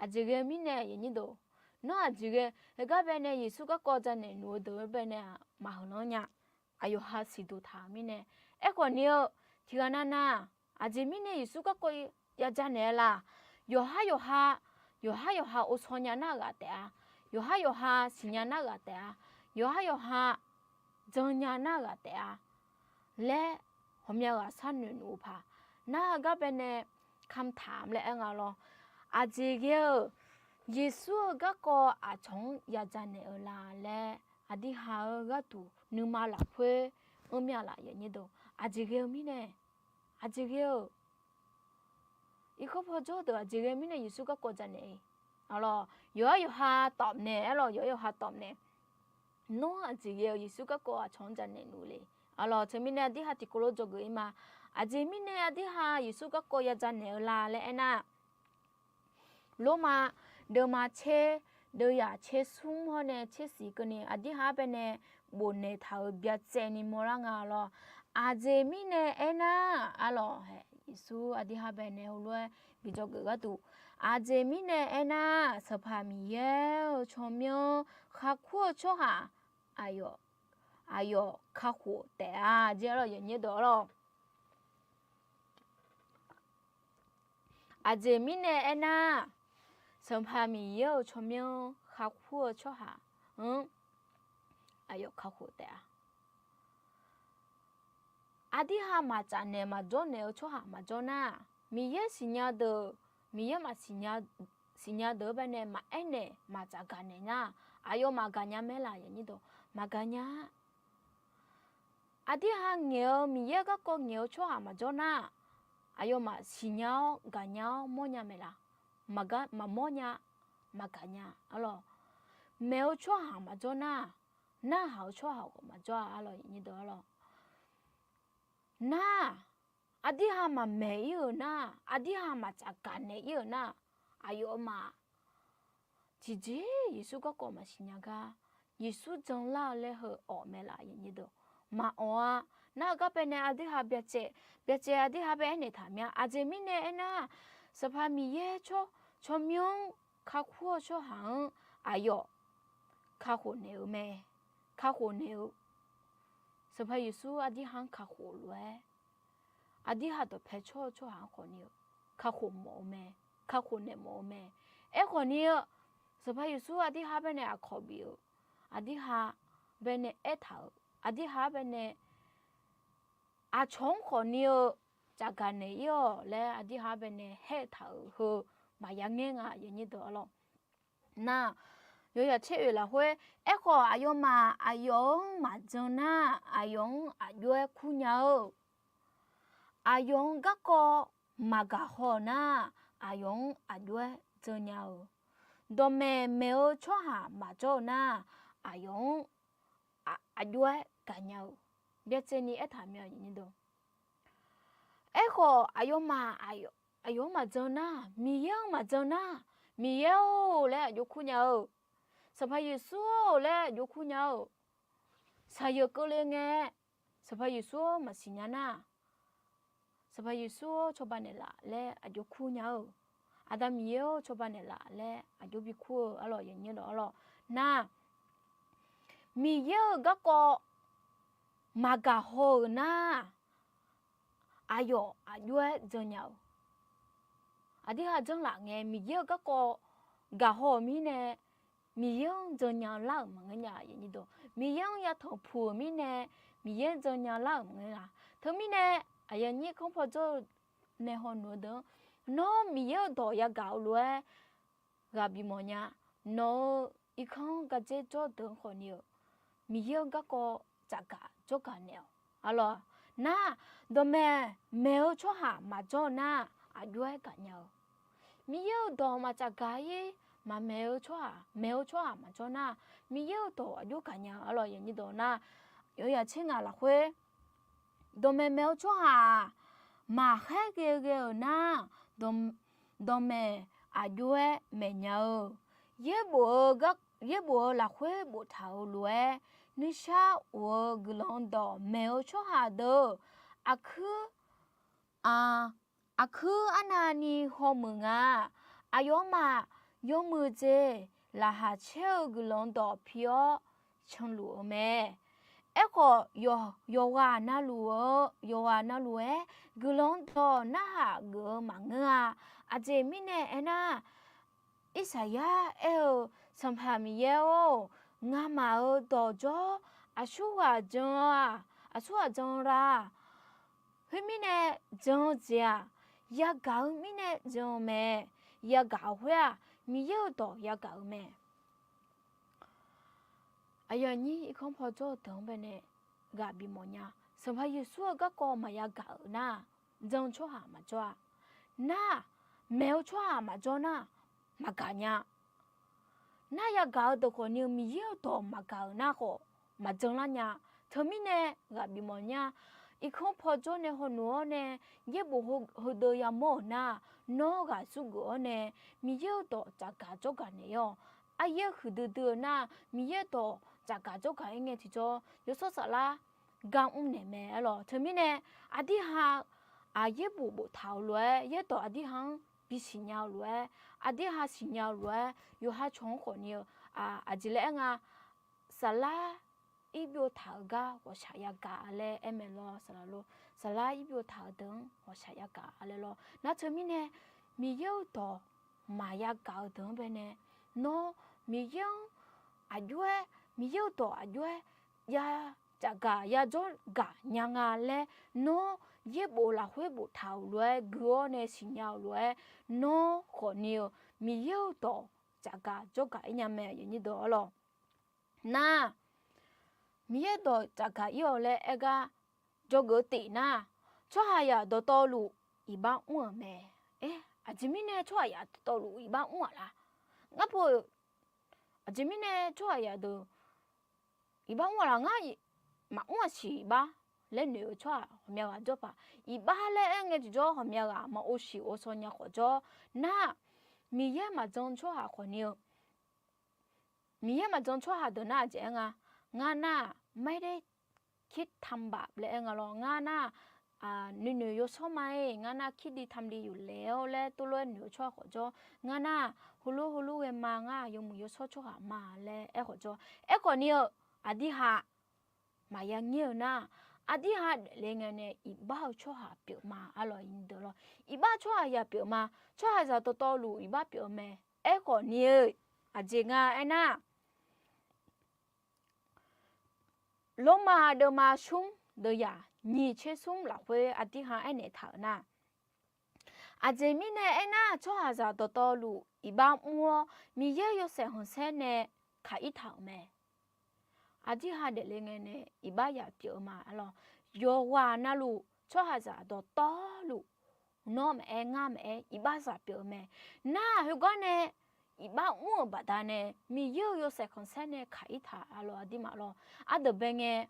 Aqjeq ghae-eu mirnae, nawr aqjeq ghae heugar bae nae Yeqsur garkawv janaeq luf-eu deuq-anr bae nae maqheuq lanr nya. Aqyawf ha siqduq taq-euq mirnae. Aerkhawfni-eu tiqghaq navnav, aqjeq mirnae Yeqsur garkawv yajanaeq-eu la? Yawqhar yawqha, yawqhar yawqha ovshaw nya nar ghaq taef-a. Yawqhar yawqha siqnya nar ghaq taef-a. Yawqhar yawqha jannya nar ghaq taef-a laer ghawqmya ghaq sharnoeq luf-eu paq. Nar heugar bae nae kamq taq laer aer nga lawr. Aqjeq ghae-eu Yeqsur-eu garkawv aqcawq-anr yajanaeq-eu la laer, aqdirha-eu gharduq nuima lafkhoer anr mir-a laf, aqyuif aqnyir deuq? Aqjeq ghae-eu mirnae, aqjeq ghae-eu irkanr paw jawr deuq aqjeq ghae-eu mirnae Yeqsur garkawv janaeq-eu? Aqlawq, yawqhar yawqha tawf naeq, aerlawq, yawqhar yawqha tawf naeq. Nawr aqjeq ghae-eu Yeqsur garkawv aqcawq-anr janaeq luf le? Aqlawq, teumirnae aqdirha tiqkawv lof dzawgeuf-ir ma. Aqjeq mirnae aqdirha Yeqsur garkawv yajanaeq-eu la laer aernar, Lormav deuvma tser, deuvzaq tser smr hawr nae tser siq keuvni aqdirha-anr bae nae bofnaeq taq-euq byacaevni mawrlar nga lawr. Aqjeq mirnae aernar, aqlawq, Yeqsur aqdirha bae nae heulof-aer bi dzawgeuf gharduq, aqjeq mirnae aernar, Sanqpaq Miqyaer-euq tsawrmyanr kharkur-eu tsawrhaq aqyawf, aqyawf kakhof taef-a jeq-a lawr, aqyuif aqnyir deuq-a lawr. Aqjeq mirnae aernar, Sanqpaq Miqyaer-euq tsawrmyanr kharkur-eu tsawrhaq-anr aqyawf kakhof taef-a. Aqdirha maqtsaf naeq maqjawr naeq-eu tsawrhaq maqjawr nar, Miqyaer siqnya deuq, Miqyaer maqsiq siqnya deuq-anr bae nae maqaer naeq maqtsaf gaq naeq nar, aqyawfmaf gaqnya mae laf, aqyuif aqnyir deuq? Maqgaqnya-a. Aqdirha ngaeq-eu Miqyaer garkawv ngaeq-eu tsawrhaq maqjawr nar, aqyawfmaf siqnya-awr gaqnya-awr mawrnya mae laf? Maqmawrnya, maqgaqnya, aqlawq. Maeq-eu tsawrhaq maqjawr nar, narhaq-eu tsawrhaq khawf maqjawr-a, aqyuif aqnyir deuq-a lawr. Nar, aqdirha maqmaeq-ir-euq nar, aqdirha maqtsaf gaq naeq-ir-euq nar, aqyawfmaf tiqjeq Yeqsur garkawv maqsiq nya gar Yeqsur janlar-eu laer heu awq mae laf, maqawq-a. Nar-eu gar bae nae aqdui ha byacaev, byacaev aqdui ha bae aernaeq taq mya. Aqjeq mirnae aernar, Sanqpaq Miqyaer tsawrmyanr-anr kakhof-eu tsawrhaq-anr aqyawf kakhof naeq-eu mae. Kakhof naeq-eu, Sanqpaq Yeqsur aqdui ha-anr kakhof lof-aer, aqdui ha dawqpae tsawr-eu tsawrhaq-anr khawf ni-eu kakhof mawf-eu mae. Kakhof naeq mawf-eu mae. Aerkhawf ni-eu, Sanqpaq Yeqsur aqdui ha bae nae aqkawq bif-euq, aqdui ha bae nae aertaq-euq, aqdui ha bae nae aqcawq-anr khawf ni-eu tsafgaq naeq-ir-awq laer aqdui ha bae nae haertaq-euq heu maqya ngaer nga, aqyuif aqnyir deuq-a lawr. Nar, yawzaq tser oeq lafkhoer, aerkhawf aqyawfmaf aqyawf-anr maqjan nar, aqyawf-anr aqjox-aer kur nya-eu. Aqyawf-anr garkawv maqgaq haw-eu nar, aqyawf-anr aqjox-aer jan nya-eu. Dawqmaeq maeq-eu tsawrhaq maqjawr-eu nar, aqyawf-anr aqjox-aer gaqnya-eu. Byacaevni aertaq mya. Aerkhawf aqyawfmaf aqyawf-anr maqjan nar, Miqyaer-anr maqjan nar, Miqyaer-or laer aqjox kur nya-eu. Sanqpaq Yeqsur-or laer aqjox kur nya-eu. Shaqyeuq keuvle ngae, Sanqpaq Yeqsur-or maqsiq nya nar, Sanqpaq Yeqsur-or cawba naeqlaf laer aqjox kur nya-eu. Aqda Miqyaer-or cawba naeqlaf laer aqjox bikur-eu arlawq, aqyuif aqnyir deuq-a lawr. Nar, Miqyaer-euq garkawv maqgaq haw-euq nar, aqyawf aqjox-aer jan nya-eu. Aqdui ha janrlaf ngae Miqyaer-euq garkawv gaq haw-euq mirnae, Miqyaer-anr jan nya lar-euq maqngeur nya. Miqyaer-anr yatanq puq-euq mirnae, Miqyaer-anr jan nya lar-euq maqngeur nya. Teumirnae, aqyuif aqnyir kanr paw jawr-eu nae hawnoeq-eu deuq-anr, nawr Miqyaer-euq dawq yagaq-eu lof-aer ghaq bifmawf nya. Nawq-euq irkanr gardzer jawr deuq-anr khawf ni-eu, Miqyaer-euq garkawv tsafgaq jawrgaq naeq-awq. Arlawq, nar, dawqmaeq maeq-eu tsawrhaq maqjawr-eu nar, aqjox-aer gaqnya-eu. Miqyaer-euq dawq maqtsafgaq-ir, maqmaeq-eu tsawrhaq, maeq-eu tsawrhaq maqjawr nar, Miqyaer-euq dawq aqjox gaqnya-eu. Arlawq, aqyuif aqnyir deuq nar, yawzaq tser ngaq lafkhoer, dawqmaeq maeq-eu tsawrhaq maqkhaer ghae-eu ghae-euq nar, dawq, dawqmaeq aqjox-aer maeqnya-eu. Yaerbof-eu gar, yaerbof-eu lafkhoer boftaq-euq lof-aer, nuishar of-eu guiqlanq dawqmaeq-eu tsawrhaq deuq, aqkuir, aq, aqkuir arnavni hawmuiq nga. Aqyawfmaf yawmuiq jeq laqkhaq caer-eu guiqlanq dawq pi-awr canluf-eu mae. Aerkhawf, yawqghaq navluf-eu, yawqghaq navluf-aer guiqlanq dawq narhaq geuf-eu maqngeur-a. Aqjeq mirnae aernar, Irsaqyar aer-eu, Sanqpaq Miqyaer-or, ngamaf-euq dawqdzawr aqsurghaq jan-a, aqsurghaq jan-eu la. Khoermirnae jan-eu jeq-aq, yagaq-eu mirnae jan-eu mae. Yagaq-eu khoer-aq, Miqyaer-euq dawq yagaq-eu mae. Aqyuif aqnyir irkanr paw jawr-eu deuq-anr baenae ghaq bifmawf nya. Sanqpaq Yeqsur-euq garkawv maqya gaq-euq nar, jan-eu tsawrhaq maqjawr-a. Nar, maeq-eu tsawrhaq maqjawr nar, maqgaq nya. Nar, yagaq-eu deuq khawf ni-eu Miqyaer-euq dawq maqgaq-euq nar khawf, maqjan lar nya. Teumirnae ghaq bifmawf nya. Irkanr paw jawr nae hawnoeq-awr nae, yaerbof heudeuv yamawr-euq nar, nawr ghaq zurgeuf-awr nae, Miqyaer-euq dawq tsafgaq jawrgaq naeq-ir-awq. Aryaer huiqdui dui-eu nar, Miqyaer-euq dawq tsafgaq jawrgaq-ir ngae tiqjawr, yawshawr saflar gar mr naeq mae. Arlawq, teumirnae aqdirha, aq, yaerbof boftaq-euq lof-aer, yaerdawq aqdirha-anr bisiqnya-eu lof-aer, aqdirha siqnya-eu lof-aer, yawqha cawq-anr khawf ni-eu, aq, aqjeq laer aer nga, saflar irbyov taq-eu gar ghawqshaq yagaq laer aer mae lawr, saqlaq lor. Saflar irbyov taq-eu deuq-anr ghawqshaq yagaq laer lawr. Nar teumirnae, Miqyaer-euq dawq maqya gaq-eu deuq-anr baenae, nawr Miqyaer-anr aqjox-aer, Miqyaer-euq dawq aqjox-aer ya tsafgaq ya jawrgaq nya nga laer, nawr yaerbof lafkhoer boftaq-euq lof-aer gui-awr nae siqnya-euq lof-aer, nawr khawf ni-eu Miqyaer-euq dawq tsafgaq jawrgaq-ir nya mae, aqyuif aqnyir deuq-a lawr. Nar, Miqyaer dawq tsafgaq-ir-awq laer aer gar dzawgeuf-eu teq nar, tsawrhaqzaq dawqtawvluf iqbax mr-euq mae. Aer, aqjeq mirnae tsawrhaqzaq dawqtawvluf iqbax mr-aq la? Ngar pov, aqjeq mirnae tsawrhaqzaq deuq iqbax mr-aq la? Ngar maqmr-aq siq iqbax laer noeq-eu tsawrhaq ghawqmya ghaq jawr paq. Iqbax laer aer ngae tiqjawr ghawqmya ghaq maq ov siq ov shaw nya khawf jawr. Nar, Miqyaer maqjan tsawrhaq khawf ni-eu Miqyaer maqjan tsawrhaq deuq nar aqjeq aer nga, ngar nar-aq, ไม่ได้คิดทำบาป laer aer nga lawr. Ngar nar-aq, nuinoeq yawshawr ma-iq, ngar nar-aq คิดดีทำดีอยู่แล้ว laer tov lof-aer noeq-eu tsawrhaq khawf jawr. Ngar nar-aq, heulof heulof ghae ma, ngar-aq yawmuiq yawshawr tsawrhaq ma laer aer khawf jawr. Aerkhawf ni-eu, aqdirhaq maqya ngaer-eu nar, aqdirhaq daefle ngae nae iqbax-eu tsawrhaq pyeuf ma. Arlawq, iqdeuq lawr, iqbax tsawrhaq ya pyeuf ma. Tsawrhaqzaq dawqtawvluf iqbax pyeuf-eu mae. Aerkhawf ni-eu, aqjeq nga aernar, Lormav deuvma smr deuvyaq nyiq tser smr lafkhoer aqdirhaq aernaeq taq-euq nar, aqjeq mirnae aernar, tsawrhaqzaq dawqtawvluf iqbax mr-awr, Miqyaer-euq yawshaef khanqsaer nae kaq-ir taq-euq mae. Aqdirhaq daefle ngae nae iqbax ya pyeuf-eu ma. Arlawq, yawqghaq navluf tsawrhaqzaq dawqtawvluf, nawr maqaer, ngar maqaer, iqbaxzaq pyeuf-eu mae. Nar-aq, khoergar nae iqbax mr-euq baqdanae Miqyaer-euq yawshaef khanqsaer nae kaq-ir taq. Arlawq, aqdirmaf lawr, aqdeuq bae ngae,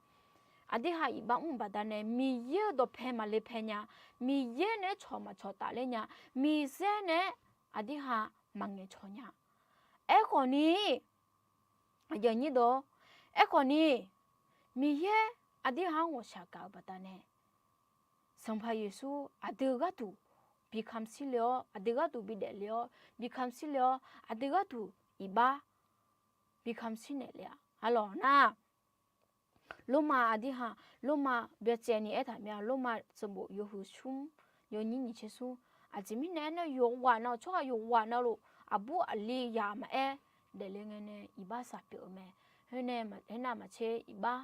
aqdirhaq iqbax mr-euq baqdanae Miqyaer-euq dawqpae maqle pae nya, Miqyaer naeq-aer cawq maqcawq tafler nya, Miqyaer naeq-aer aqdirhaq maqngaeq cawq nya. Aerkhawf ni, aqyuif aqnyir deuq-or, aerkhawf ni, Miqyaer aqdirhaq-anr ghawqshaq gaq-eu baqdanae, Sanqpaq Yeqsur aqdui gharduq bi kamq shir le-awr, aqdui gharduq bi daefle-awr, bi kamq shir le-awr, aqdui gharduq iqbax bi kamq shir naeq le-a. Arlawq nar, Lormav aqdirhaq, Lormav byacaevni aertaq mir-a. Lormav sanqbof yawhuiq smr, yawnyir nyiq tser smr. Aqjeq mirnae aernar, yawqghaq nav-euq tsawrhaq yawqghaq navluf aqbur aqli yaq maqaer, daefle ngae nae iqbaxzaq pyeuf-eu mae. Khoernae, aernar maqtser iqbax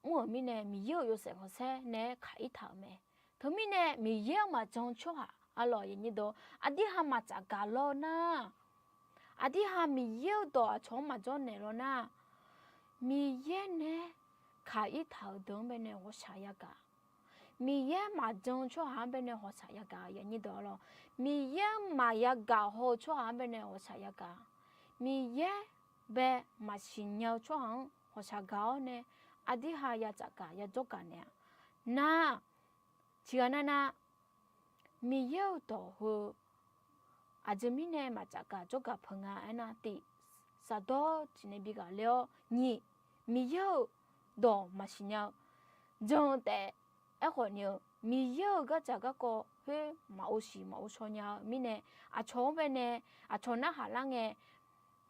mr-euq mirnae Miqyaer-euq yawshaef khanqsaer nae-aer kaq-ir taq-euq mae. Teumirnae Miqyaer-anr maqjan tsawrhaq, arlawq, aqdirhaq maqtsaf gaq lawr nar, aqdirhaq Miqyaer-euq dawq aqcawq-anr maqjawr naeq lawr nar, Miqyaer nae-aer kaq-ir taq-euq deuq-anr baenae ghawqshaq yagaq, Miqyaer maqjan tsawrhaq-anr baenae ghawqshaq yagaq, aqnyir deuq-a lawr. Miqyaer-anr maqya gaq haw-eu tsawrhaq-anr baenae ghawqshaq yagaq, Miqyaer bae maqsiq nya-eu tsawrhaq-anr ghawqshaq gaq-awr nae, aqdirhaq ya tsafgaq ya jawrgaq naeq-a. Nar, tiqghaq nav nav, Miqyaer-euq dawq heu aqjeq mirnae maqtsafgaq jawrgaq peuq nga aernar, tiq, shafdawr tiqnae bi ghaqler-awr, nyiq, Miqyaer-euq dawq maqsiq nya-eu jan-eu taef. Aerkhawf ni-eu, Miqyaer-euq gardzaq garkawv khoer maqghovshiq maqghovshaw nya-eu mirnae, aqcawq-anr baenae aqcawq narhaq lar ngae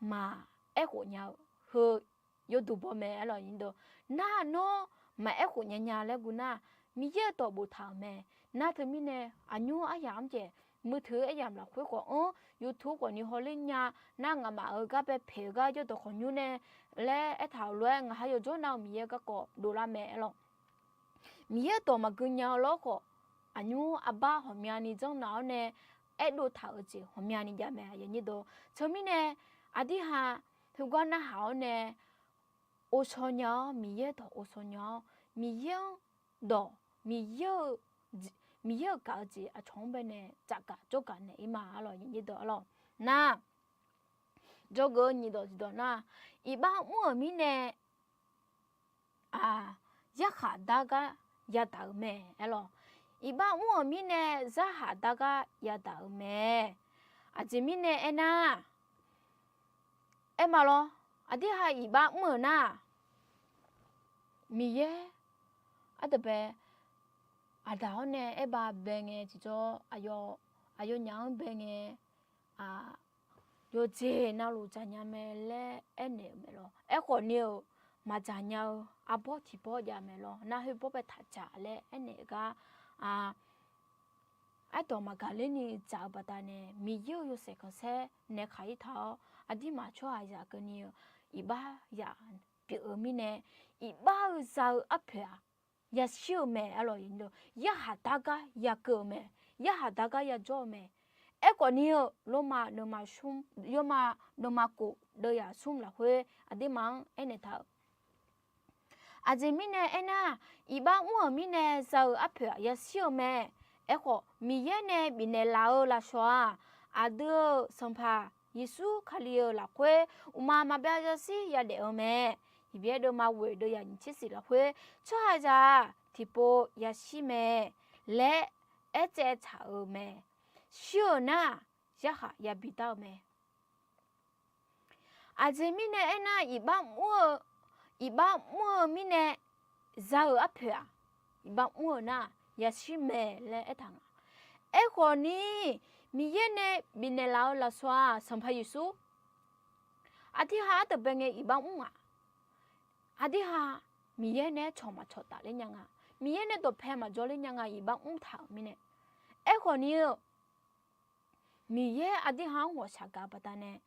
maqaer khof nya-eu heu yawduq baw mae, arlawq, aqnyir deuq. Nar nawr maqaer khof nya nya laer guv nar, Miqyaer-euq dawq boftaq-euq mae. Nar teumirnae aqnymr aryamq-anr jaeq, มือถือ aryamq lafkhoer khawf-anr, YouTube khawf ni hawler nya, nar ngaqmaf-euq gar bae paeq-eu gar jawrdawq khawqnymr nae laer aertaq-euq lof-aer, ngaq ha yawqjawr nav-eu Miqyaer garkawv dovlar mae, arlawq. Miqyaer-euq dawq maqgui nya-eu lawr khawf, aqnymr arbar ghawqmyani janrnav-awr nae aerdov taq-euq jeq ghawqmyani jav mae, aqnyir deuq. Teumirnae aqdirhaq heugar narhaq-awr nae ghovshaw nya-awr, Miqyaer dawq ghovshaw nya-awr, Miqyaer-anr dawq, Miqyaer-euq gaq-eu jeq aqcawq-anr baenae tsafgaq jawrgaq naeq-ir ma, arlawq, aqnyir deuq, arlawq. Nar, jawrgeuf-eu nyiq dawq tiqdawq nar, iqbax mr-euq mirnae, aq, yarkhaq dar gar yadaq-euq mae, arlawq. Iqbax mr-euq mirnae yarkhaq dar gar yadaq-euq mae. Aqjeq mirnae aernar, aer ma lawr, aqdirhaq iqbax mr-euq nar, Miqyaer ardawq bae, aqdaq-awr nae aerbav bae ngae tiqjawr, aqyawfnyaf-anr bae ngae, aq, yawqjeq navluf dzaqnya mae laer aernaeq-euq mae lawr. Aerkhawf ni-euq maqdzaq nya-eu arbawr tiqbawr jav mae lawr. Nar khoerbawr bae taq dzaq laer aernaeq-eu gar, aq, ardawq maqgaq lerni dzaq-eu baqdanae, Miqyaer-euq yawshaef khanqsaer nae kaq-ir taq-awr, aqdirmaf tsawrhaqzaq keuvni-eu iqbax ya pyeuf-eu mirnae, iqbax-eu za-eu arpoeq-aq, yashir-eu mae, arlawq, yarkhaq dar gar yakeuv-eu mae, yarkhaq dar gar yajawr-eu mae. Aerkhawf ni-eu, Lormav deuvma smr, Lormav deuvma kof deuvyaq smr lafkhoer aqdirmaf-anr aernaeq taq-euq Aqjeq mirnae aernar, iqbax mr-euq mirnae za-eu arpoeq-aq yashir-eu mae. Aerkhawf, Miqyaer nae bifnaeq laf-eu lafsawq-aq, aqdui-euq Sanqpaq Yeqsur Kali-euq lafkhoer uqma maqbyav yashir yadaef-eu mae. Heqbyaer deuvma ghoeq deuvyaq nyiq tser siq lafkhoer, tsawrhaqzaq-aq tiqpov yashir mae laer aertsaev tsaq-eu mae. Shir-euq nar-aq, yarkhaq yabi dar-eu mae. Aqjeq mirnae aernar, iqbax mr-eu, iqbax mr-eu mirnae za-euq arpoeq-aq, iqbax mr-eu nar yashir mae laer aertaq nga. Aerkhawf ni, Miqyaer nae bifnaeq laf-eu lafsawq-aq, Sanqpaq Yeqsur aqdirha arteuq bae ngae iqbax mr-aq, aqdirha Miqyaer nae-aer cawq maqcawq tafler nya nga. Miqyaer nae dawqpae maqjawr ler nya nga, iqbax mr taq-euq mirnae. Aerkhawf ni-eu, Miqyaer aqdirha-anr ghawqshaq gaq baqdanae,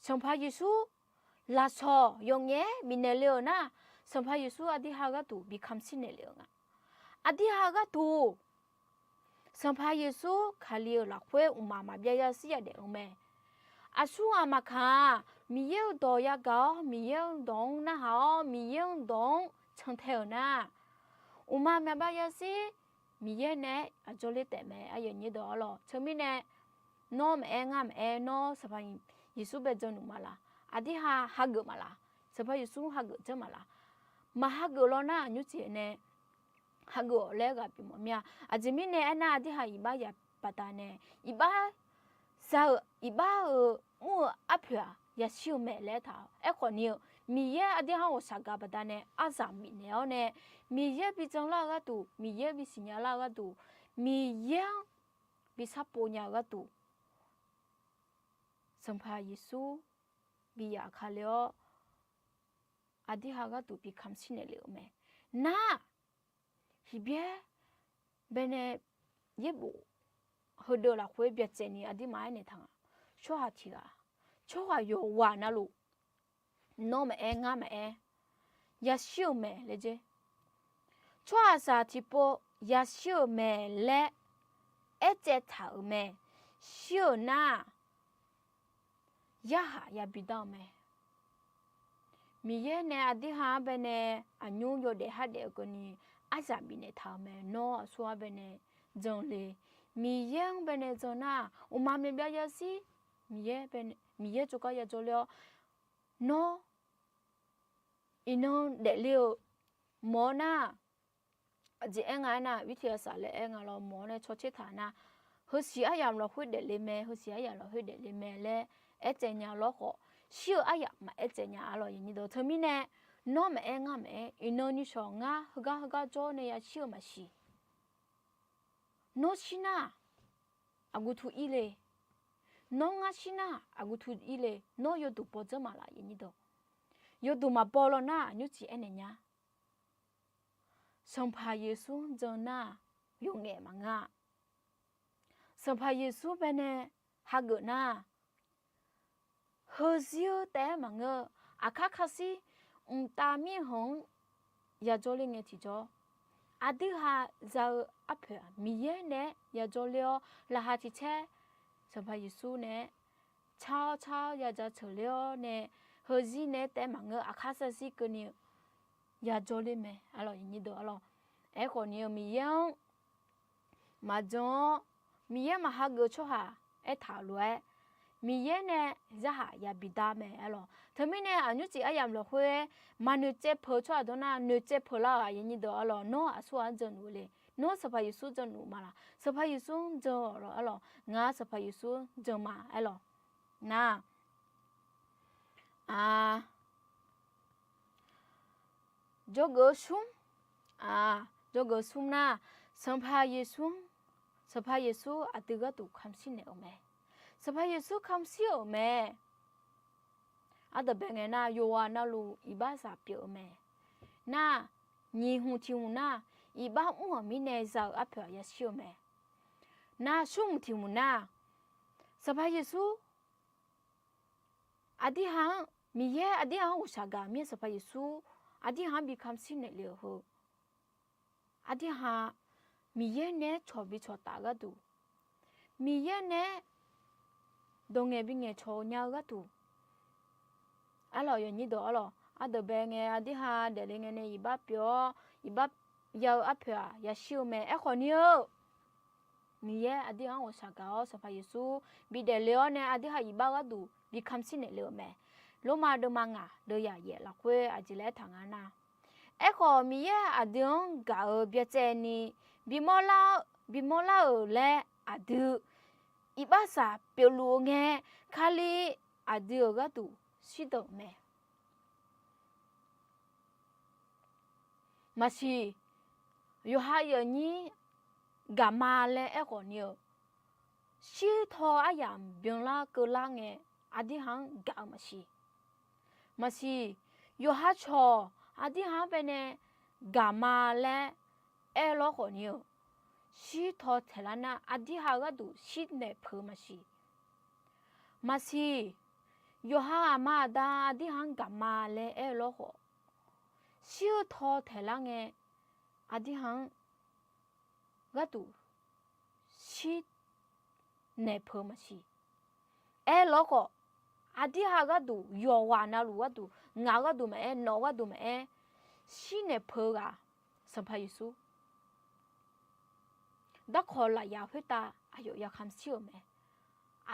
Sanqpaq Yeqsur lafsawq yawqngaef-aer bifnaeq le-euq nar, Sanqpaq Yeqsur aqdirha gharduq bi kamq shir naeq lef-eu nga. Aqdirha gharduq Sanqpaq Yeqsur Kali-euq lafkhoer mqmaq maqbyav yashir yadaef-eu mae. Aqsur ghaq maqkaq-aq, Miqyaer-euq dawq yagaq-awr, Miqyaer-euq dawq-anr narhaq-awr, Miqyaer-euq dawq-anr cantae-euq nar, mqmaq maqbyav yashir Miqyaer nae-aer aqjawr ler taef mae, aqyuif aqnyir deuq-ar lawq. Teumirnae, nawr maqaer, ngar maqaer, nawr Sanqpaq Yeqsur bae jan luf maqlaq? Aqdirha hageuf maqlaq? Sanqpaq Yeqsur hageuf janr maqlaq? Maq hageuf law nar, aqnymr jeq nae hageuf-awq laer ghaq bimawf mir-a. Aqjeq mirnae aernar, aqdirha iqbax ya baqdanae, iqbax za-eu, iqbax-euq mr-eu arpoeq-aq yashir-eu mae laer aertaq-awq. Aerkhawf ni-eu, Miqyaer aqdirha-anr ghawqshaq gaq baqdanae arzaq bifnaeq-awr nae, Miqyaer bi janlar-eu gharduq, Miqyaer bi siqnya lar-eu gharduq, Miqyaer-anr bi sharpov nya-eu gharduq, Sanqpaq Yeqsur bi yaf kale-awr, aqdirha gharduq bi kamq shir naeq lef-eu mae. Nar, Heqbyaer baenae yaerbof heudeuq lafkhoer byacaevni aqdirma aernaeq taq nga. Tsawrhaq tiq ghaq, tsawrhaq yawqghaq navluf, nawr maqaer, ngar maqaer, yashir-euq mae laer jer. Tsawrhaqzaq tiqpov yashir-euq mae laer aertsaev taq-euq mae. Shir-euq nar-aq, yarhaq yabi dar-eu mae. Miqyaer nae aqdirha-anr baenae aqnymr yawdaef hardaef-eu keuvni arzaq bifnaeq taq-eu mae. Nawr aqsur-anr baenae jan le. Miqyaer-anr baenae jan nar-aq, mqmaq maqbyav yashir Miqyaer baenae, Miqyaer tsawrgar yajawr ler-awr, nawr iqnan daefle-eu mawf-awr nar, aqjeq aer nga aernar, wirtiq aqsaq laer aer nga lawr, mawf-awr nae cawtser taq nar, heusiq aryamq lafkhoer daefle mae, heusiq aryamq lafkhoer daefle mae laer aertsaev nya lawr khawf, shir-eu aryamq maqaer tsaev nya-a lawq. Teumirnae, nawr maqaer, ngar maqaer, iqnan nishawq ngar heugar heugar jawr nae yashir-eu maqsiq. Nawr shir nar, aqguv tu ir le. Nawr ngar shir nar, aqguv tu ir le. Nawr yawduq baw dzanr maqlaq, yawduq maqbaw law nar, aqnymr ciq aernaeq nya. Sanqpaq Yeqsur-anr jan nar, yawqngaef maqngeur-a. Sanqpaq Yeqsur baenae hageuf nar, heuzir-eu taef-aer maqngeur-eu, aqkar kashir mqtav mirkhanq-anr yajawr ler ngae tiqjawr, aqdui ha za-eu arpoeq-aq, Miqyaer naeq-aer yajawr ler-awr, laqkhaq tiq caer Sanqpaq Yeqsur naeq-aer car-awr car-awr yajaceuq ler-awr nae, heuzir naeq-aer taef-aer maqngeur, aqkar sarzir keuvni-eu yajawr ler mae, arlawq, yawnyir deuq arlawq. Aerkhawf ni-eu Miqyaer-anr maqjan-awr, Miqyaer maqhageuf-eu tsawrhaq aertaq-euq lof-aer, Miqyaer nae yarhaq yabi dar mae, arlawq. Teumirnae aqnymr ciq aryamq lafkhoer maqnoeqtsaev peuq-eu tsawrhaq dawr nar, noeqtsaev peuq lar-aq, yawnyir deuq arlawq, nawr aqsur ghaq-anr jan luf-eu le. Nawr Sanqpaq Yeqsur jan luf maqlaq? Sanqpaq Yeqsur-anr jan-awq lawq, arlawq. Ngar Sanqpaq Yeqsur jan ma, arlawq. Nar, jawrgeuf-eu smr, jawrgeuf-eu smr nar, Sanqpaq Yeqsur, Sanqpaq Yeqsur aqdui gharduq kamq shir naeq-euq mae. Sanqpaq Yeqsur kamq shir-euq mae. Aqdui bae ngae nar, yawqghaq navluf iqbaxzaq pyeuf-eu mae. Nar, nyiq hmq tiq hmq nar, iqbax mr-euq mirnae za-euq arpoeq-aq yashir-eu mae. Nar, smr hmq tiq hmq nar, Sanqpaq Yeqsur aqdui ha-anr, Miqyaer aqdui ha-anr ghawqshaq gaq mir-aer Sanqpaq Yeqsur aqdui ha-anr bi kamq shir naeq le-euq heu, aqdui ha Miqyaer nae-aer cawq bi cawqtaf-eu gharduq, Miqyaer nae-aer dawq ngaeq bi ngaeq cawq-eu nya-eu gharduq, arlawq, yawnyir deuq arlawq, aqdui bae ngae aqdui ha daefle ngae nae iqbax pyeuf-awr, iqbax ya-eu arpoeq-aq yashir-eu mae. Aerkhawf ni-eu, Miqyaer aqdui ha-anr ghawqshaq gaq-awr, Sanqpaq Yeqsur bi daefle-awr nae aqdui ha iqbax gharduq bi kamq shir naeq le-euq mae. Lormav deuvma ngaq deuvyaq yaef lafkhoer aqjeq laer aertaq nga nar, aerkhawf Miqyaer aqdui-anr gaq-euq byacaevni bimawr lar-eu laer aqdui iqbaxzaq pyeufluf-eu ngae, Kali aqdui-euq gharduq shirdanq-euq mae. Maqsiq, yawqha yawqnyir gaqma laer aerkhawf ni-eu, shirtaw aryamq byanlar keuvlar ngae, aqdirhaq-anr gaq-eu maqsiq. Maqsiq, yawqha cawq aqdirhaq-anr baenae gaqma laer aer lawr khawf ni-eu, shirtaw taeqlar nar aqdirhaq gharduq shirnaeq peuq-eu maqsiq. Maqsiq, yawqha aqma aqda aqdirhaq-anr gaqma laer aer-eu lawr khawf, shir-eu taw taeqlar ngae, aqdirhaq-anr gharduq shirnaeq peuq-eu maqsiq. Aer lawr khawf, aqdirhaq gharduq, yawqghaq navluf gharduq, ngaq gharduq maqaer, nawq gharduq maqaer, shirnaeq peuq-eu ghaq, Sanqpaq Yeqsur. Darkawq lafyaq khoertav aqyawf ya kamq shir-euq mae.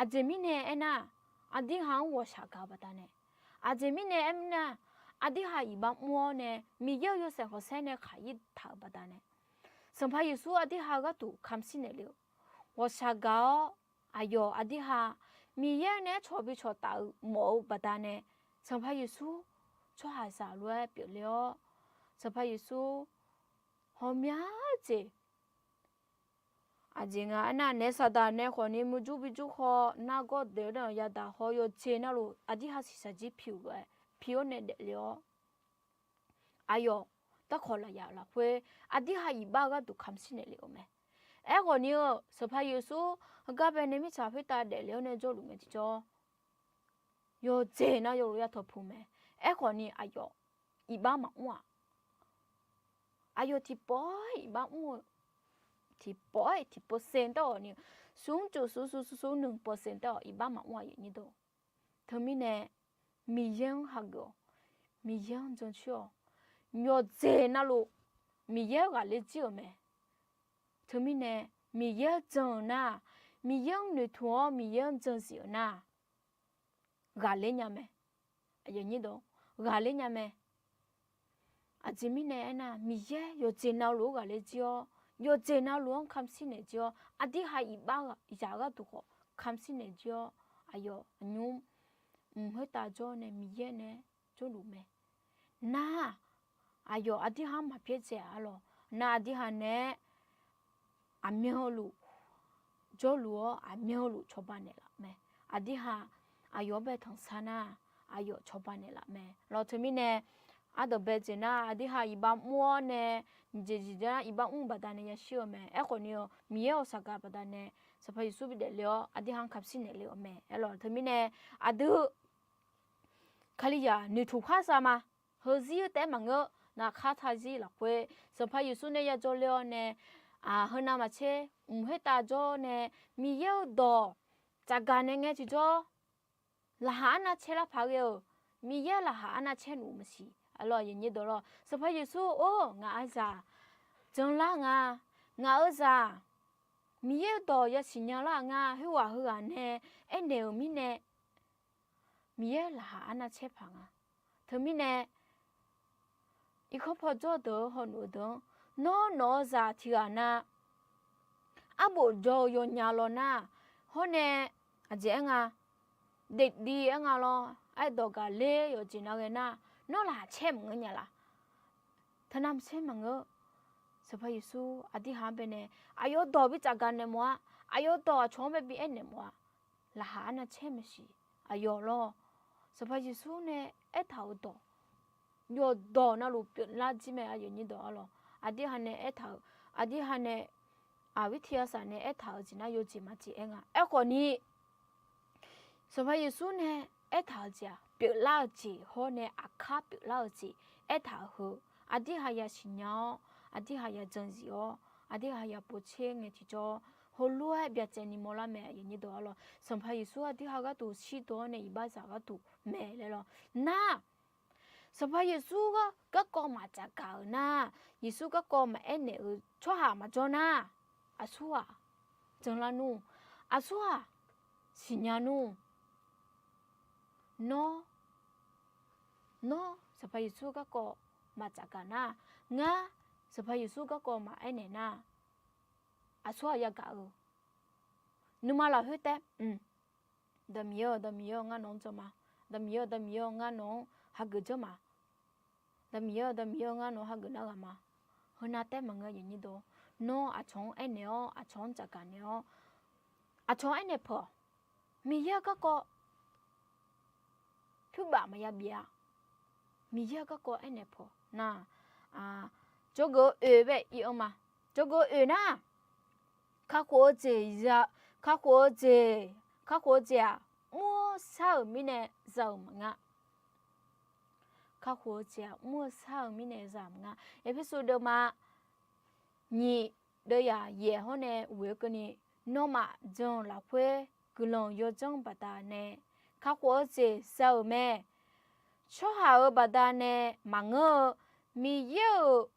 Aqjeq mirnae aernar, aqdirhaq-anr ghawqshaq gaq-eu baqdanae, aqjeq mirnae aernar, aqdirhaq iqbax mr-awr nae Miqyaer-euq yawshaef khanqsaer nae khaq-ir taq-euq baqdanae, Sanqpaq Yeqsur aqdirhaq gharduq kamq shir naeqle-eu ghawqshaq gaq-awr, aqyawf aqdirhaq Miqyaer nae aercawq bi cawqtaf-eu mawf-eu baqdanae, Sanqpaq Yeqsur tsawrhaqzaq lof-aer pyeufle-awr, Sanqpaq Yeqsur ghawqmya jeq, aqjeq nga aernar, naef saqdaq nae khawf ni murjur bijur haw, nargawr deuq-anr yadaq haw, yawqjeq navluf aqdirhaq shiqshaq jir pi-euq lof-aer pi-awr nae daefle-awr, aqyawf darkawq lafyaq lafkhoer aqdirhaq iqbax-eu gharduq kamq shir naeqle-euq mae. Aerkhawf ni-eu, Sanqpaq Yeqsur heugar baenae mirtsaq khoertav daefle-awr nae jawrluf ngae tiqjawr, yawqjeq navluf ya tawqpuq mae. Aerkhawf ni aqyawf iqbax maqmr-aq, aqyawf tiqpawf-aer iqbax mr-eu, tiqpawf-aer tiqpawf sen taer-awq ni, smr cof smr smr smr smr nmq pawf sen taer-awq iqbax maqmr-aq, aqyuif aqnyir deuq. Teumirnae Miqyaer-anr hageuf-awq. Miqyaer-anr jancoer-awq. Yawqjeq navluf Miqyaer-anr ghaqler jir-euq mae. Teumirnae Miqyaer-anr jan-eu nar, Miqyaer-anr noeqtmq-awr Miqyaer-anr jan zif-euq nar, ghaqler nya mae. Aqyuif aqnyir deuq, ghaqler nya mae. Aqjeq mirnae aernar, Miqyaer yawqjeq navluf-anr ghaqler jir-awr, yawqjeq navluf-anr kamq shir naeq jir-awr, aqdirhaq iqbax yaq gharduq khawf kamq shir naeq jir-awr, aqyawf aqnymr mq khoertav jawr nae Miqyaer nae jawrluf mae. Nar, aqyawf aqdirhaq-anr maqpyaer dzaeq-a arlawq. Nar aqdirhaq nae aqmyanluf jawrluf-awr aqmyanluf cawba naeqlaf mae. Aqdirhaq aqyawf-anr bae tanqsar nar, aqyawf cawba naeqlaf mae lawq. Teumirnae ardanq bae jeq nar, aqdirhaq iqbax mr-awr nae, nyiq jeq jeq nar iqbax mr-eu baqdanae yashir-eu mae. Aerkhawf ni-eu, Miqyaer-euq saqgaq baqdanae Sanqpaq Yeqsur bi daefle-awr aqdirhaq-anr kamq shir naeqle-euq mae. Aerlawq teumirnae aqdui Kalizaq noeqtmq khar sar ma. Heuzir-eu taef-aer maqngeur, naqkhar tazir lafkhoer Sanqpaq Yeqsur nae yajawr ler-awr nae, aq, heunav maqtser mq khoertav jawr nae, Miqyaer-euq dawq tsafgaq nae ngae tiqjawr, laqkhaq arnav caer lar paq ghae-euq, Miqyaer laqkhaq arnav caer nuf maqsiq. Arlawq, aqyuif aqnyir deuq lawq, Sanqpaq Yeqsur-or, ngaq-euq zaq, janlar nga, ngaq-euq zaq, Miqyaer-euq dawq yasiq nya lar nga, khoerghaq heughaq nae aernaeq-euq mirnae, Miqyaer laqkhaq arnav caer paq nga. Teumirnae irkanr paw jawr deuq-eu hawluf-eu deuq-anr, nawr nawq-eu zaq tiq ghaq na, arbof jawr-eu yawnya law nar, hawr nae aqjeq aer nga, daefdiv aer nga lawr, aer dawq gaqler yawqjeq na ghae nar, nawr laqkhaq caer maqngeur nya laf. Teunav maqtser maqngeur. Sanqpaq Yeqsur aqdirhaq-anr baenae aqyawf dawq bi tsafgaq naeq mawf-a. Aqyawf dawq aqcawq-anr bae bi aernaeq mawf-a. Laqkhaq arnav caer maqsiq. Aqyawf lawr, Sanqpaq Yeqsur nae aertaq-euq dawq, yawqdawq navluf pyeuflar jir mae. Aqyuif aqnyir deuq arlawq, aqdirhaq nae aertaq-euq, aqdirhaq nae aqwirtiq aqsaq nae aertaq-euq jeq nar yawjeq maqjeq aer nga. Aerkhawf ni, Sanqpaq Yeqsur nae aertaq-eu jeq-aq, pyeuflar-eu jeq hawr nae aqkar pyeuflar-eu jeq aertaq-eu heu, aqdirhaq yasiq nya-awr, aqdirhaq ya janzif-awr, aqdirhaq ya povtser ngae tiqjawr, heulof-aer byacaevni mawrlar mae. Aqyuif aqnyir deuq arlawq, Sanqpaq Yeqsur aqdirhaq gharduq shirdan-awr nae iqbaxzaq gharduq mae laer lawr. Nar, Sanqpaq Yeqsur gar garkawv maqtsafgaq-euq nar, Yeqsur garkawv maqaer naeq-eu tsawrhaq maqjawr nar, aqsur-aq, janlar nmr, aqsur-aq, siqnya nmr. Nawr, nawr Sanqpaq Yeqsur garkawv maqtsafgaq nar, ngar Sanqpaq Yeqsur garkawv maqaer naeq nar, aqsur-aq yagaq-eu. Nuima lafkhoer taef, Dawq Miqyaer-eu, dawq Miqyaer-eu, ngar nawq-anr jan ma. Da Miqyaer-eu, da Miqyaer-eu, ngar nawq-anr hageuf janr ma. Da Miqyaer-eu, da Miqyaer-eu, ngar nawq-anr hageuf nar ghaq ma. Heunav taef maqngeur, aqyuif aqnyir deuq. Nawr aqcawq-anr aernaeq-awr, aqcawq-anr tsafgaq naeq-awr, aqcawq-anr aernaeq peuq-awq. Miqyaer-eu garkawv pyurbaf maqya bif-a. Miqyaer-eu garkawv aernaeq peuq nar, jawrgeuf-eu oeq bae ir-anr ma. Jawrgeuf-eu oeq nar, kakhof-eu jeq, kakhof-eu jeq, kakhof-eu jeq-aq, mr-awr shar-euq mirnae za-euq maqngeur. Kakhof-eu jeq-aq, mr-eu shar-euq mirnae za-euq maqngeur. Erpersu deuvma nyiq, deuvyaq yaeq hawr nae ghoe-eu keuvni, nawmaf jan-eu lafkhoer guiqlanq yawdzanr baqdanae kakhof-eu jeq za-euq mae. Tsawrhaq-euq baqdanae maqngeur-eu, Miqyaer-euq,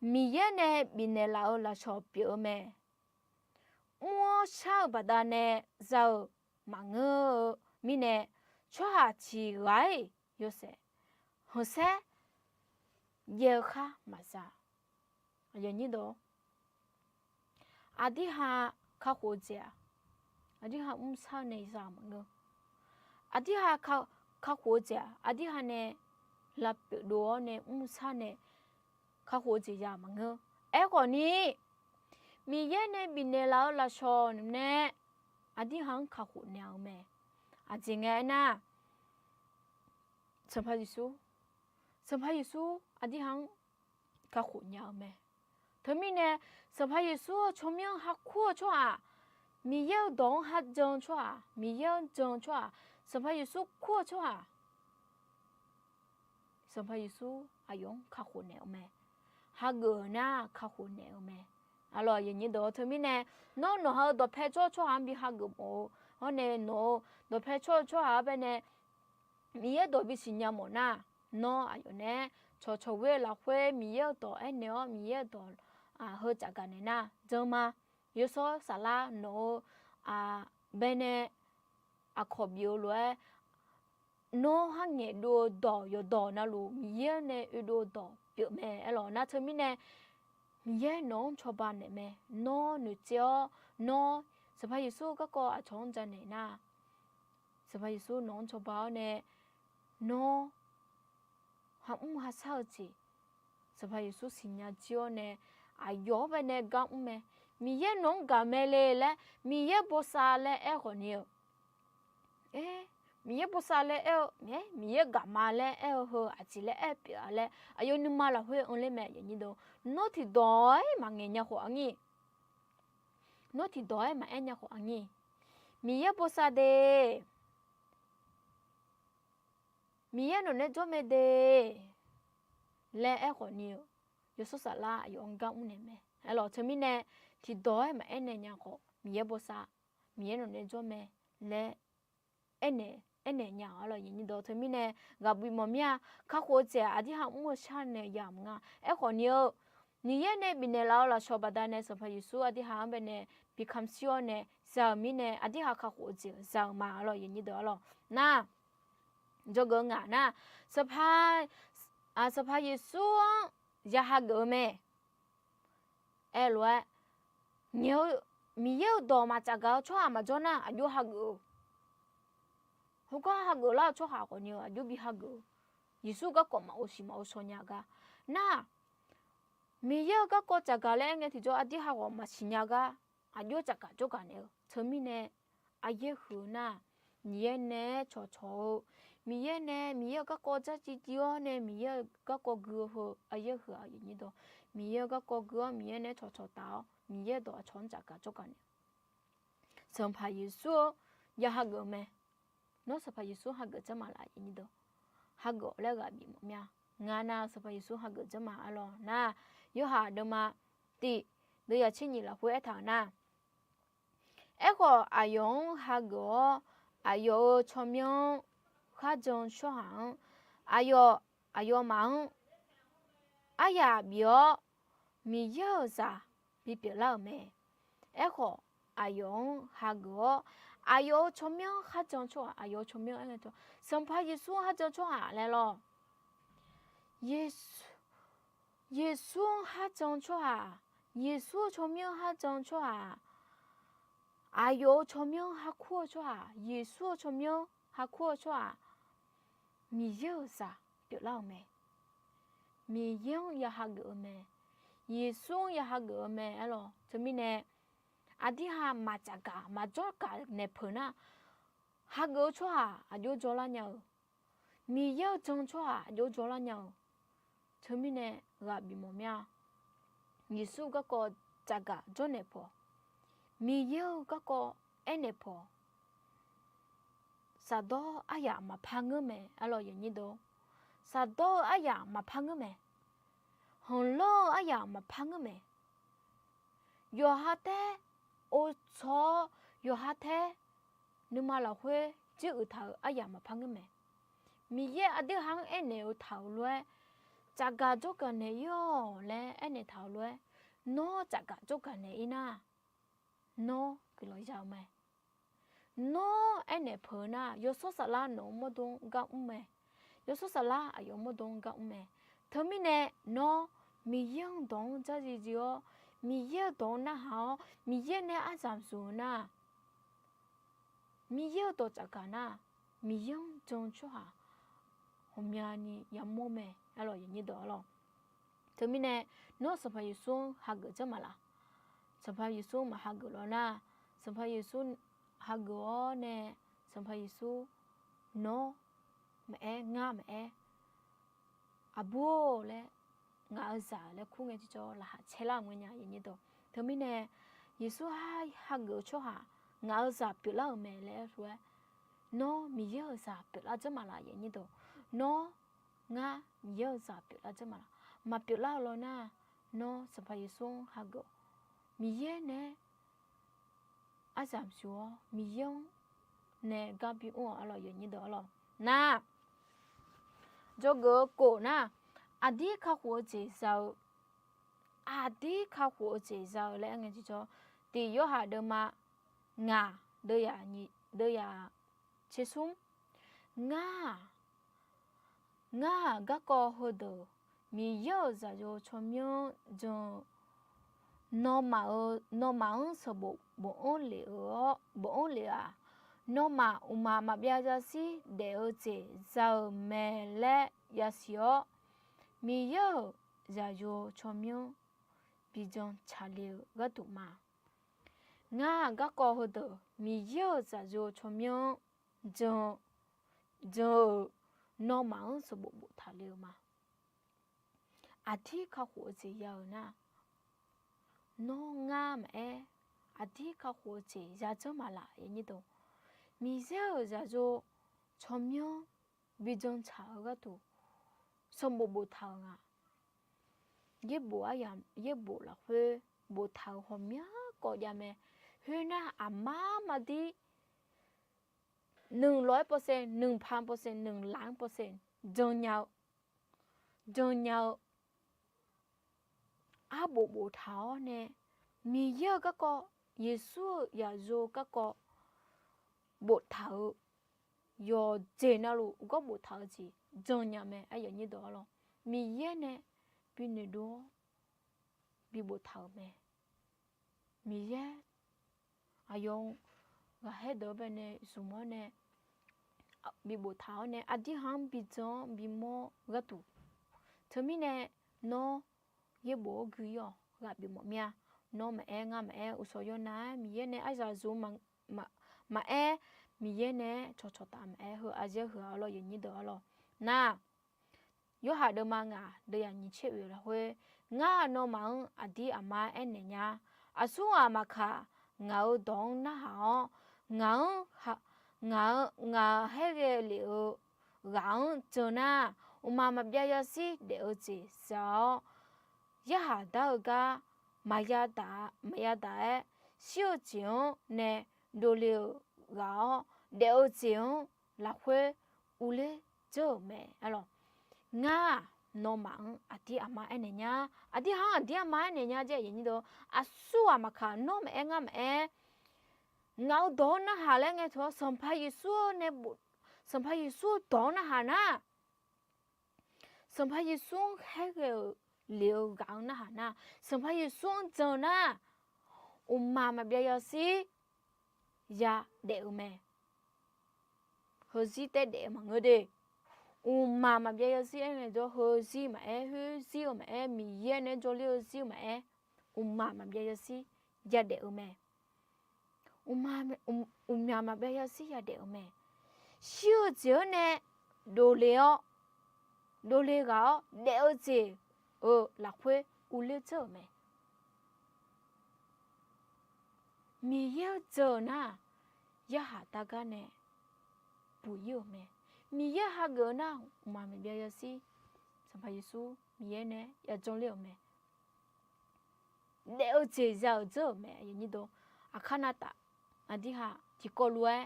Miqyaer nae bifnaeq laf-euq lafsawq pyeuf-eu mae. Mr-awr shar-euq baqdanae za-euq maqngeur-eu mirnae, tsawrhaq tiq ghaq-iq yawshaef khanqsaer jaev-eu khar maqza. Aqdirha kakhof-eu jeq-aq, aqdirha mrshar nae za-euq maqngeur. Aqdirha kakhof-eu jeq-aq, aqdirha nae lavpyeuf dov-awr nae mrshar nae kakhof-eu jeq za-euq maqngeur. Aerkhawf ni, Miqyaer nae bifnaeq laf-eu lafsawq nae aqdirha-anr kakhof naeq-eu mae. Aqjeq ngae aernar, Sanqpaq Yeqsur, Sanqpaq Yeqsur aqdirha-anr kakhof nya-eu mae. Teumirnae, Sanqpaq Yeqsur-eu tsawrmyanr hakur-eu tsawrhaq, Miqyaer-eu dawq-anr hajan-eu tsawrhaq, Miqyaer-anr jan-eu tsawrhaq, Sanqpaq Yeqsur kur-eu tsawrhaq, Sanqpaq Yeqsur aqyawf-anr kakhof naeq-eu mae. Hageuf nar kakhof naeq-eu mae. Aqlawq, aqyuif aqnyir deuq, teumirnae, nawr nawqha-eu dawqpae tsawr-eu tsawrhaq-anr bi hageuf mawf-eu hawr nae, nawq-euq dawqpae tsawr-eu tsawrhaq-anr bae nae Miqyaer dawq bisiq nya mawf nar, nawr aqyawf nae cawqcawq ghoer-eu lafkhoer Miqyaer-eu dawq aernaeq-awr Miqyaer-eu dawq heu tsafgaq naeq nar jan ma. Yawshawr Saflar nawq-eu bae nae aqkawq bif-eu lof-aer, nawr kharngaeq dov-eu dawq yawqdawq navluf Miqyaer-anr nae oedov-eu dawq pyeuf mae. Aerlawq nar, teumirnae Miqyaer nawq-anr cawba naeq mae. Nawr noeqtsaev-awr, nawr Sanqpaq Yeqsur garkawv aqcawq-anr janaeq nar, Sanqpaq Yeqsur nawq-anr cawba-awr nae, nawr hamr hashar-eu jeq Sanqpaq Yeqsur siqnya jir-awr nae, aqyawf-anr bae nae gar mr mae. Miqyaer nawq-anr gaq mae le laer, Miqyaer bosav laer aerkhawf ni-eu, Miqyaer bosav laer aer-eu, Miqyaer gaq ma laer aer-eu heu aqjeq laer aer pyeuf-a laer aqyawf nuima lafkhoer anr ler mae. Nawr tiqdawq-aer maqngaeq nya khawf aqnyir, nawr tiqdawq-aer maqaer nya khawf aqnyir, Miqyaer bosav de, Miqyaer nawq nae jawr mae de laer aerkhawf ni-eu, Yawshawr Saflar aqyawf-anr gar mr naeq mae. Aerlawq, teumirnae tiqdawq-aer maqaer naeq nya khawf, Miqyaer bosav, Miqyaer nawq nae jawr mae laer aernaeq, aernaeq nya-awq. Aerlawq, aqyuif aqnyir deuq, teumirnae ghaq bif mawf mir-a. Kakhof-eu jeq-aq, aqdirha mr-eu shar nae ya mq nga. Aerkhawf ni-eu, Miqyaer nae bifnaeq laf-eu lafsawq baqdanae Sanqpaq Yeqsur aqdirha-anr bae nae bi kamq shir-awr nae za-euq mirnae, aqdirha kakhof-eu jeq za-euq ma. Aerlawq, aqyuif aqnyir deuq, aerlawq nar, jawrgeuf-eu ngaq nar, Sanqpaq, Sanqpaq Yeqsur-anr ya hageuf-eu mae. Aerlof-aer, ngaeq-eu Miqyaer-eu dawq maqtsaf gaq-eu tsawrhaq maqjawr nar, aqjox hageuf-eu, heugar hageuf lar-eu tsawrhaq khawf ni-eu aqjox bi hageuf-eu. Yeqsur garkawv maqghov siq maqghov shaw nya gar nar, Miqyaer-eu garkawv tsaf gaq laer aer ngae tiqjawr aqdirha khawf maqsiq nya gar, aqjox tsaf gaq jawr gaq naeq-eu. Teumirnae, aqyaer huiq-eu nar, Miqyaer nae-aer cawqcawq-eu, Miqyaer nae Miqyaer-eu garkawv dzarciv civ-awr nae Miqyaer-eu garkawv gui-eu heu aqyaer huiq-a. Miqyaer-eu garkawv gui-awr Miqyaer nae-aer cawqcawq taf-awr Miqyaer-eu dawq aqcawq-anr tsaf gaq jawr gaq naeq-eu. Sanqpaq Yeqsur-eu ya hageuf-eu mae. Nawr Sanqpaq Yeqsur hageuf janr ma laf? Hageuf-awq laer ghaq bif mawf mir-a. Ngar nar Sanqpaq Yeqsur hageuf janr ma. Aerlawq nar, Yorhaq deuvma tiq, deuvyaq tser nyiq lafkhoer aertaq-euq nar, aerkhawf aqyawf-anr hageuf-awr, aqyawf-euq tsawrmyanr-anr kharjan-eu tsawrhaq-anr, aqyawf, aqyawfmaf-anr aryaq bif-awr Miqyaer-euq zaq bipyeuf lar-euq mae. Aerkhawf aqyawf-anr hageuf-awr, aqyawf-euq tsawrmyanr kharjan-eu tsawrhaq, aqyawf-euq tsawrmyanr aer ngae, Sanqpaq Yeqsur-anr kharjan-eu tsawrhaq laer lawr. Yeqsur, Yeqsur-anr kharjan-eu tsawrhaq, Yeqsur-eu tsawrmyanr kharjan-eu tsawrhaq, aqyawf-euq tsawrmyanr kharkur-eu tsawrhaq, Yeqsur-eu tsawrmyanr kharkur-eu tsawrhaq, Miqyaer-euq zaq pyeuflar-euq mae. Miqyaer-anr ya hageuf-eu mae. Yeqsur-anr ya hageuf-eu mae. Aerlawq, teumirnae aqdirhaq maqtsafgaq maqjawrgaq naeq peuq nar, hageuf-eu tsawrhaq aqjox jawrlar nya-euq, Miqyaer-euq jan tsawrhaq aqjox jawrlar nya-euq. Teumirnae ghaq bifmawf mir-a. Yeqsur garkawv tsafgaq jawrnaeq pawq, Miqyaer-euq garkawv aernaeq pawq, shafdawr aryamq maqpar ngeur mae. Aerlawq, shafdawr-eu aryamq maqpar ngeur mae. Hanqlanr-eu aryamq maqpar ngeur mae. Yawqha taer ovtsawr-awr, yawqha taer nuima lafkhoer dzeruiq taq-euq aryamq maqpar ngeur mae. Miqyaer aqdui ha-anr aernaeq-eu taq-euq lof-aer, tsafgaq jawrgaq naeq-ir-awq laer aernaeq taq-euq lof-aer, nawr tsafgaq jawrgaq naeq-ir nar, nawr guiqlanq ya-eu mae. Nawr aernaeq peuq-eu nar, yawshawr saflar nawq-eu mawrdo-anr gar mr mae. Yawshawr saflar aqyawf mawrdo-anr gar mr mae. Teumirnae nawr Miqyaer-anr dawq-anr dzardziv dziv-awr, Miqyaer-euq dawq-anr narhaq-awr, Miqyaer nae aryamq zmq-eu nar, Miqyaer-euq dawq tsafgaq nar, Miqyaer-anr jan-eu tsawrhaq ghawqmyani yamawr mae. Aerlawq, yaqnyir dawq arlawq. Teumirnae nawr Sanqpaq Yeqsur-anr hageuf dzeur maqlaq? Sanqpaq Yeqsur-anr maqhageuf lawq nar, Sanqpaq Yeqsur hageuf-awr nae, Sanqpaq Yeqsur nawr maqaer, ngar maqaer, aqbur-or laer, ngaq-euq zaq laer kur ngae tiqjawr laqkhaq caerlar-euq ngae nya, yaqnyir dawq. Teumirnae Yeqsur ha, hageuf-eu tsawrhaq ngaq-euq zaq pyeuflar-euq mae laer aer-eu lof-aer, nawr Miqyaer-euq zaq pyeuflar dzeur maqlaq, yaqnyir dawq. Nawr ngar Miqyaer-euq zaq pyeuflar dzeur maqlaq? Maqpyeuflar-eu lawq nar, nawr Sanqpaq Yeqsur-anr hageuf-awq. Miqyaer nae aryamq zmq-awr, Miqyaer-anr nae gar bimr-awq arlawq, yaqnyir dawq arlawq. Nar, dzawgeuf-eu kof nar, aqdir kakhof-eu jeq za-eu, aqdir kakhof-eu jeq za-eu laer aer ngae tiqjawr, tiq Yorhaq deuvma ngaq, deuvyaq tsersmr, ngar-aq, ngar-aq garkawv heudeuq Miqyaer-euq zaqyo tsawrmyanr jan-eu, nawmaf-eu, nawmaf-anr sanqbof bofanr lef-eu-awr, bofanr lef-aq, nawmaf mqmaq maqbyav yashir daef-eu jeq za-euq mae laer yasiq-awr, Miqyaer-euq zaqyo tsawrmyanr bijan tsaqle-eu gharduq ma. Ngar-aq garkawv heudeuq Miqyaer-euq zaqyo tsawrmyanr jan, jan-eu, nawmaf-anr sanqbof boftaq le-eu ma. Aqdir kakhof-eu jeq ya-euq nar, nawr ngar maqaer, aqdir kakhof-eu jeq ya dzeur maqlaq, yaqnyir dawq. Miqyaer-euq zaqyo tsawrmyanr bijan tsaq-eu gharduq sanqbof boftaq-euq nga. Yaerbof aryamq, yaerbof lafkhoer boftaq-euq ghawqmya kawv jav mae. Khoernar, aqmar mardir, nuiq lawq-aer pawsae, nuiq paq pawsae, nuiq laq-anr pawsae, jan nya-eu, jan nya-eu arbof boftaq-awr nae, Miqyaer-euq garkawv, Yeqsur-euq zaqyo garkawv boftaq-eu, yawqjeq navluf gawr boftaq-eu jeq jan nya mae. Aqyawf nyir dawq arlawq, Miqyaer nae bi noeqdov-awr bi boftaq-euq mae. Miqyaer aqyawf-anr ghaqkhaer deuq-anr baenae zmq-awr nae, bi boftaq-awr nae aqdirhaq-anr bi jan-awr bimawr gharduq. Teumirnae nawr yaerbof-awr gui-awq, ghaq bimawf mir-a. Nawr maqaer, ngar maqaer, uqshawq yawnav-aer Miqyaer nae aryaq zmq ma, maqaer, Miqyaer nae-aer cawqcawq taf maqaer, heu aryaer heu-a arlawr, yawnyir deuq arlawr. Nar, Yorhaq deuvma ngaq deuvyaq nyiq tser oeq lafkhoer, ngar nawmaf-anr aqdir aqmar aernaeq nya. Aqsur ghaq maqkaq, ngaq-euq dawq-anr narhaq-awr, ngaq-anr, ngaq-eu, ngaq khaerghae lef-eu ghaq-anr jan nar, mqmaq maqbyav yashir daef-eu jeq za-awr, yarhaq dar-eu gar maqya daq, maqya daq-aer, shir-eu jeq-anr nae dovle-euq ghaq-awr, daef-eu jeq-anr lafkhoer uvler dzeur-euq mae. Arlawq, ngar-aq, nawmaf-anr aqdir aqmar aernaeq nya. Aqdirhaq-anr aqdir aqmar aernaeq nya jeq, aqsur ghaq maqkaq, nawr maqaer, ngar maqaer, ngaq-euq dawq-anr narhaq laer ngae teu-awr, Sanqpaq Yeqsur nae, Sanqpaq Yeqsur-eu dawq-anr narhaq nar, Sanqpaq Yeqsur-anr khaerghae-euq lef-eu ghaq-anr narhaq nar, Sanqpaq Yeqsur-anr jan-eu nar, mqmaq maqbyav yashir ya daef-eu mae. Heuzir taer daef-eu maqngeur de. Mqmaq maqbyav yawzir aer ngae jawr, heuzir maqaer, khoerzir-eu maqaer, Miqyaer naeq-aer jawrler-eu zir-eu maqaer, mqmaq maqbyav yawzir yadaef-eu mae. Mqmaq maqbyav yawzir yadaef-eu mae. Shir-eu jeq-anr nae dovle-awr, dovle ghaq-awr daef-eu jeq-euq lafkhoer uvler dzeur-euq mae. Miqyaer-anr dzeur-eu nar-aq, yarkhaq dar gar nae buq ir-euq mae. Miqyaer hageuf-eu nar-aq, mqmaq maqbyav yawzir Sanqpaq Yeqsur Miqyaer nae yajawr ler-euq mae. Daef-eu jeq za-euq dzeur-euq mae. Aqkar navtaf aqdirhaq tiqkawv lof-aer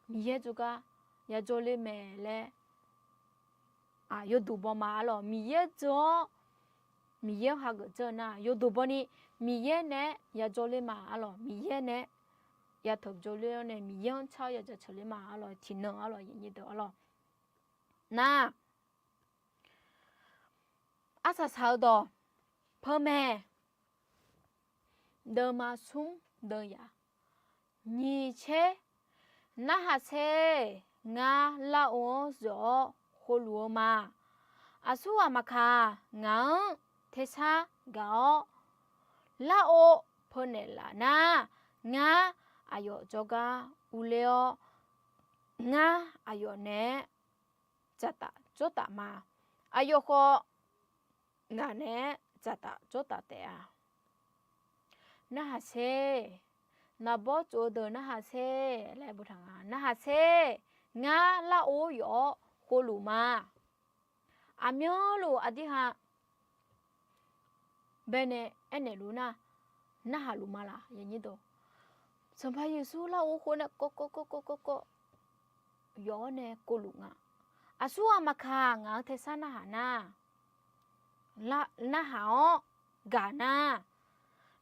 Miqyaer jawrgar yajawr ler mae laer yawduq baw ma arlawq. Miqyaer dzeur-awr Miqyaer-anr hageuf dzeur-eu nar-aq, yawduq bawni Miqyaer naeq-aer yajawr ler ma arlawq. Miqyaer naeq-aer yateuq jawr ler-awr nae Miqyaer-anr car-awr yajaceuq ler ma arlawq. Tiqnan arlawq, aqnyir deuq arlawq. Nar, arsaq saq-eu dawq, Peumaeq deuvma smr deuv yaf, nyiq tser, narhaq ser, ngar larov-anr zoeq-awr khovluf-eu ma. Aqsurghaq maqkaq, ngaq-anr tersar gaq-awr larov peunaeq laf nar, ngar aqyawf jawrgar uvler-awr, ngar aqyawf naeq-aer dzaqtaf jawrtaf ma. Aqyawf khawf ngaq naeq-aer dzaqtaf jawrtaf taef-a. Narhaq ser, naqbawr tsof-eu deuq narhaq ser laer boftaq nga. Narhaq ser, ngar larov yawf-awr khovluf ma. Aqmyanluf aqdirhaq baenae aernaeq luf nar, narhaq luf ma laq? Sanqpaq Yeqsur larov khov nae kawv kawv kawv kawv kawv kawv yawf-awr nae kovluf nga. Aqsurghaq maqkaq ngaq-anr tersar narhaq nar, narhaq-awr gaq nar,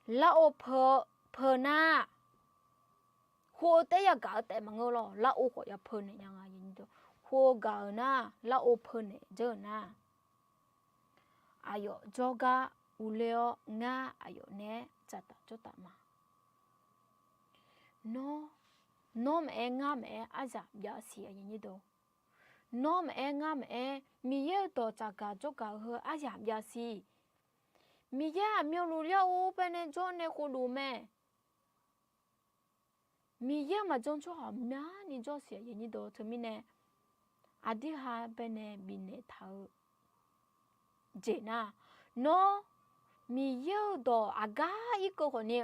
larov peu nar, khov-eu taef yagaq-eu taef maqngeur lawr. Larov khawf yapeu naeq nya nga. Khov-eu gaq-euq nar, larov peu naeq dzeur-euq nar, aqyawf jawrgar uvler-awr ngar aqyawf naeq-aer dzaqtaf jawrtaf ma. Nawr, nawr maqaer ngar maqaer aryamq byav siq. Nawr maqaer ngar maqaer Miqyaer-euq dawq tsafgaq jawrgaq-eu heu aryamq byav siq. Miqyaer aqmyanluf larov baenae jawr nae khovluf mae. Miqyaer maqjan tsawrhaq myani jawr siq. Teumirnae aqdirhaq baenae bifnaeq taq-eu jeq nar, nawr Miqyaer-euq dawq aqgar irkeuv khawfni,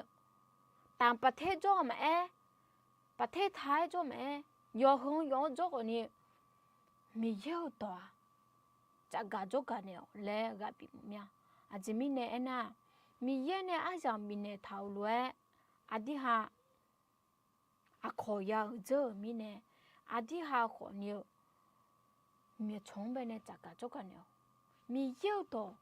taq paqter jawr-eu maqaer, paqter taq-aer jawr maqaer, yawqheu-anr yawq-anr jawr khawfni, Miqyaer-euq dawq-aq tsafgaq jawrgaq naeq-awq laer ghaq bif mawf mir-a. Aqjeq mirnae aernar, Miqyaer nae aryamq bifnaeq taq-euq lof-aer, aqdirhaq aqkawq ya-euq dzeur-euq mirnae, aqdirhaq khawfni-eu myawqcawq-anr baenae tsafgaq jawrgaq naeq-awq. Miqyaer-euq dawq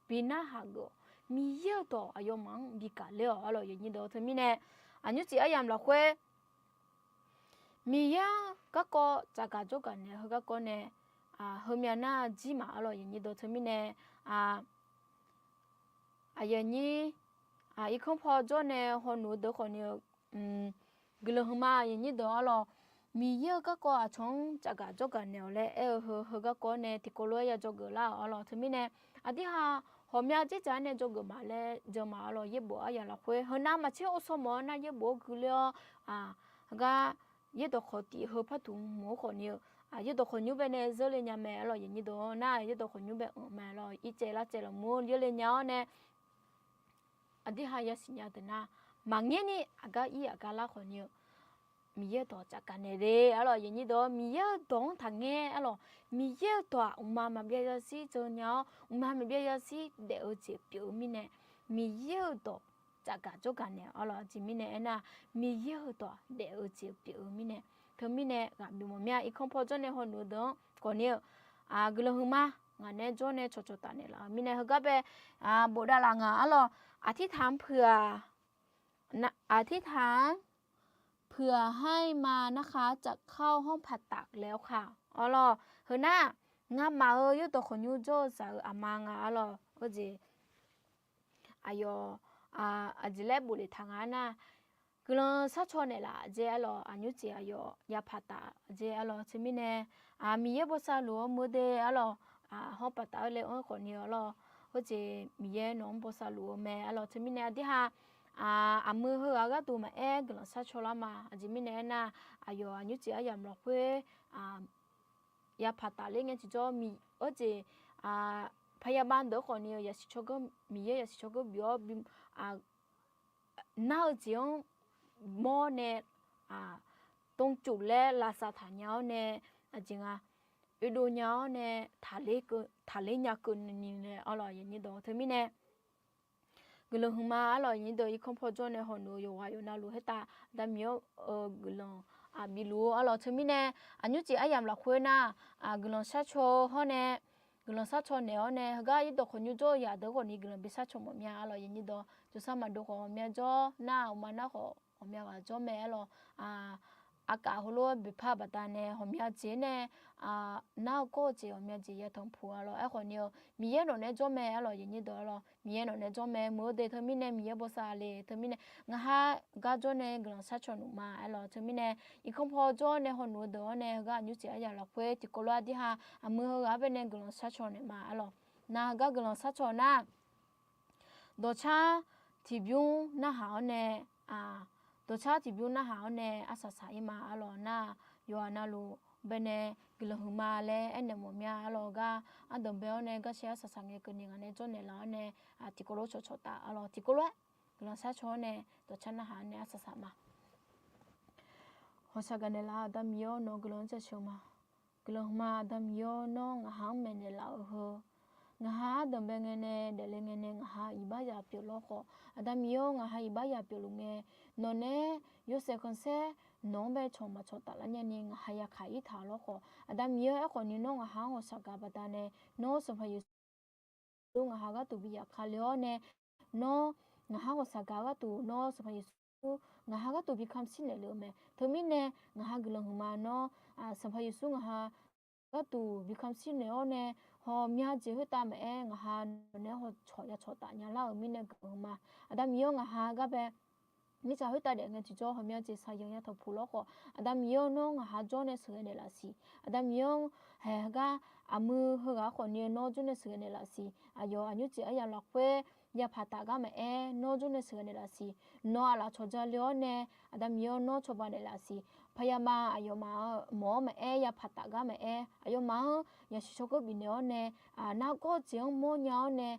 bi narhaq geuf-awq. Miqyaer-euq dawq aqyawfmaf-anr bi gaq ler-awq arlawq. Teumirnae aqnymr tsoeq aryamq lafkhoer Miqyaer-anr garkawv tsafgaq jawrgaq naeq-eu heu garkawv nae heumyav nar jir maq arlawq. Teumirnae aqyawfnyir irkanr paw jawr nae hawnoeq-eu deuq khawfni-eu guiqlanq hmq ma. Aqyawfnyir deuq arlawq, Miqyaer-euq garkawv aqcawq-anr tsafgaq jawrgaq naeq-awq laer aer-eu heu heu garkawv nae tiqkawv lof-aer ya dzawgeuf lar-awq arlawq. Teumirnae aqdirhaq ghawqmya dzerdzaq-aer nae dzawgeuf maq laer dzawq maq arlawq. Yaerbof aryamq lafkhoer heunav maqtser ovshaw mawf-awr nar yaerbof-awr gui ler-awr, heugar yaerdawq khawq tif heu par tuq mq-awr khawfni-eu, yaerdawq khawq nymr baenae zeur le nya mae arlawq. Nar yaerdawq khawq nymr bae anq mae lawr. Irtsaev lavtsaev lafmuir-anr zeur le nya-awr nae aqdirhaq yasiq nya deuq nar, maqngeur ni aqgar ir aqgar lar khawfni-eu Miqyaer-euq dawq tsafgaq naeq le arlawq. Aqyawfnyir deuq, Miqyaer-euq dawq-anr taqngaer arlawq. Miqyaer-euq dawq-aq mqmaq maqbyav yashir dzeur nya-awr, mqmaq maqbyav yashir daef-eu jeq pyeuf-eu mirnae, Miqyaer-euq dawq tsafgaq jawrgaq naeq-awq arlawq. Aqjeq mirnae aernar, Miqyaer-euq dawq-aq daef-eu jeq pyeuf-eu mirnae, teumirnae ghaq bif mawf mir-a. Irkanr paw jawr nae hawnoeq-eu deuq-anr khawfni-eu guiqlanq hmq ma. Ngaq nae jawr nae cawqcawq taf naeqlaf-eu mirnae heugar bae bofdav laf nga arlawq. Aqtirtaq-anr puiq-aq, aqtirtaq-anr เผื่อให้มานะคะ จะเข้าห้องผ่าตัดแล้วค่ะ arlawq. Heunar, ngamaf-euq yaerdawq khawqnymr jawr-eu zaq-euq aqma nga arlawq. Jeq aqyawf aqjeq laer bofle taq nga nar, guiqlanq sharcaw naeqlaf jeq arlawq, aqnymr tseq aqyawf yapaq taf jeq arlawq. Teumirnae, Miqyaer bawsav luf-eu meuq de arlawq, hawr paftaf-eu le-anr khawfni arlawq, khoerjeq Miqyaer nawq-anr bawsav luf-eu mae arlawq. Teumirnae aqdirha, aqmui heughaq gharduq maqaer guiqlanq sharcaw lar ma. Aqjeq mirnae aernar, aqyawf aqnymr tseq aryamq lafkhoer yapaq taf ler ngae tiqjawr, khoerjeq paqyabav deuq-anr khawfni-eu yasiq tsawrganr, Miqyaer yasiq tsawrganr bif-awr, nar-eu jeq-anr mawr nae, dmrcuf laer lavsav taq nya-awr nae, aqjeq nga, oedov nya-awr nae, taqler nya keuvni nae arlawq, aqyuif aqnyir deuq. Teumirnae guiqlanq hmq ma arlawq, aqyuif aqnyir deuq. Irkanr paw jawr nae hawq nuf-eu yawqghaq yawqnavluf khoertav aqda Miqyaer-eu guiqlanq bif luf-eu arlawq. Teumirnae aqnymr tseq aryamq lafkhoer nar, guiqlanq sharcaw-eu hawr nae, guiqlanq sharcaw naeq-awr nae, heugar irdawq khawqnymr jawr-eu yaq deuq khawfni guiqlanq bi sharcaw mawf mya arlawq, aqyuif aqnyir deuq. Jawrsar maqdov khawf ghawqmya jawr nar, uqma nar khawf ghawqmya ghaq jawr mae arlawq. Aqkaf heulof-aer boeqpar-eu baqdanae ghawqmya jeq nae, nar-eu gawr-eu jeq ghawqmya jeq yatanq puq arlawq. Aerkhawfni-eu Miqyaer nawq nae jawr mae arlawq, aqyuif aqnyir deuq arlawq. Miqyaer nawq nae jawr mae, meuq-eu de teumirnae Miqyaer bawsav le. Teumirnae ngaq har gar jawr nae guiqlanq sharcaw nmr ma arlawq. Teumirnae irkanr paw jawr nae hawq nuf-eu deuq-awr nae heugar aqnymr tseq aryamq lafkhoer tiqkawv lof-aer aqdirha aqmui heughaq-anr baenae guiqlanq sharcaw naeq ma arlawq. Nar heugar guiqlanq sharcaw nar, dawqcar tiqbymr narhaq-awr nae, dawqcar tiqbymr narhaq-awr nae arsaq saq-ir ma arlawq. Nar yawqghaq navluf baenae guiqlanq hmq ma laer aernaeq mawf mya arlawq. Gar ardanqbae-awr nae garsaer arsaq saq ngae keuvni ngaq nae jawrnaeq laf-awr nae, tiqkawv lof cawqcawq taf arlawq. Tiqkawv lof-aer guiqlanq sharcaw-awr nae dawqcar narhaq-awr nae arsaq saq ma. Ghawqshaq gaqnaeq laf-eu aqda Miqyaer-awr, nawq-eu guiqlanq-anr jaceuq-eu ma. Guiqlanq hmq ma aqda Miqyaer-awr, nawr ngaq ha-anr maeqnaeq laf-eu heu, ngaq ha ardanqbae ngae nae daefle ngae nae ngaq ha iqbax yaq pyeuf lawr khawf, aqda Miqyaer-awr, ngaq ha iqbax yaq pyeufluf ngae, nawq nae yawshaef khanqsaer nawq-anr bae cawq maqcawq taflar nyani ngaq ha yakaq-ir taq-eu lawr khawf, aqda Miqyaer-awr, aerkhawfni nawr ngaq ha-anr ghawqshaq gaq baqdanae, nawr Sanqpaq Yeqsur ngaq ha gharduq bi yaf ka le-awr nae, nawr ngaq ha ghawqshaq gaq-eu gharduq nawr Sanqpaq Yeqsur ngaq ha gharduq bi kamq shir naeq le-eu mae. Teumirnae ngaq ha guiqlanq hmq ma nawr, Sanqpaq Yeqsur ngaq ha gharduq bi kamq shir naeq-awr nae, ghawqmya jeq khoertav maqaer ngaq ha nawq nae-anr haw cawq ya cawq taf nya lar-euq mirnae guiqlanq hmq ma. Aqda Miqyaer-awr, ngaq ha gar bae mirtsaq khoertav daef ngae tiqjawr ghawqmya jeq shaqzanq ya tanqpuq lawr khawf, aqda Miqyaer-awr, nawr ngaq ha jawr nae sheuqghae naeqlaf siq. Aqda Miqyaer-awr, haeq heugar aqmui heughaq khawfni nawr jawr nae sheuqghae naeqlaf siq. Aqyawf aqnymr tseq aryamq lafkhoer yapaq taf gar maqaer nawr jawr nae sheuqghae naeqlaf siq. Nawq aqlaf cawqja le-awr nae, aqda Miqyaer-awr, nawr cawba naeqlaf siq. Paqya ma aqyawfmaf-eu mawq-awr maqaer yapaq taf gar maqaer, aqyawfmaf-anr yasiq shawrgeur bifnaeq-awr nae, nargawr jeq-anr mawrnya-awr nae,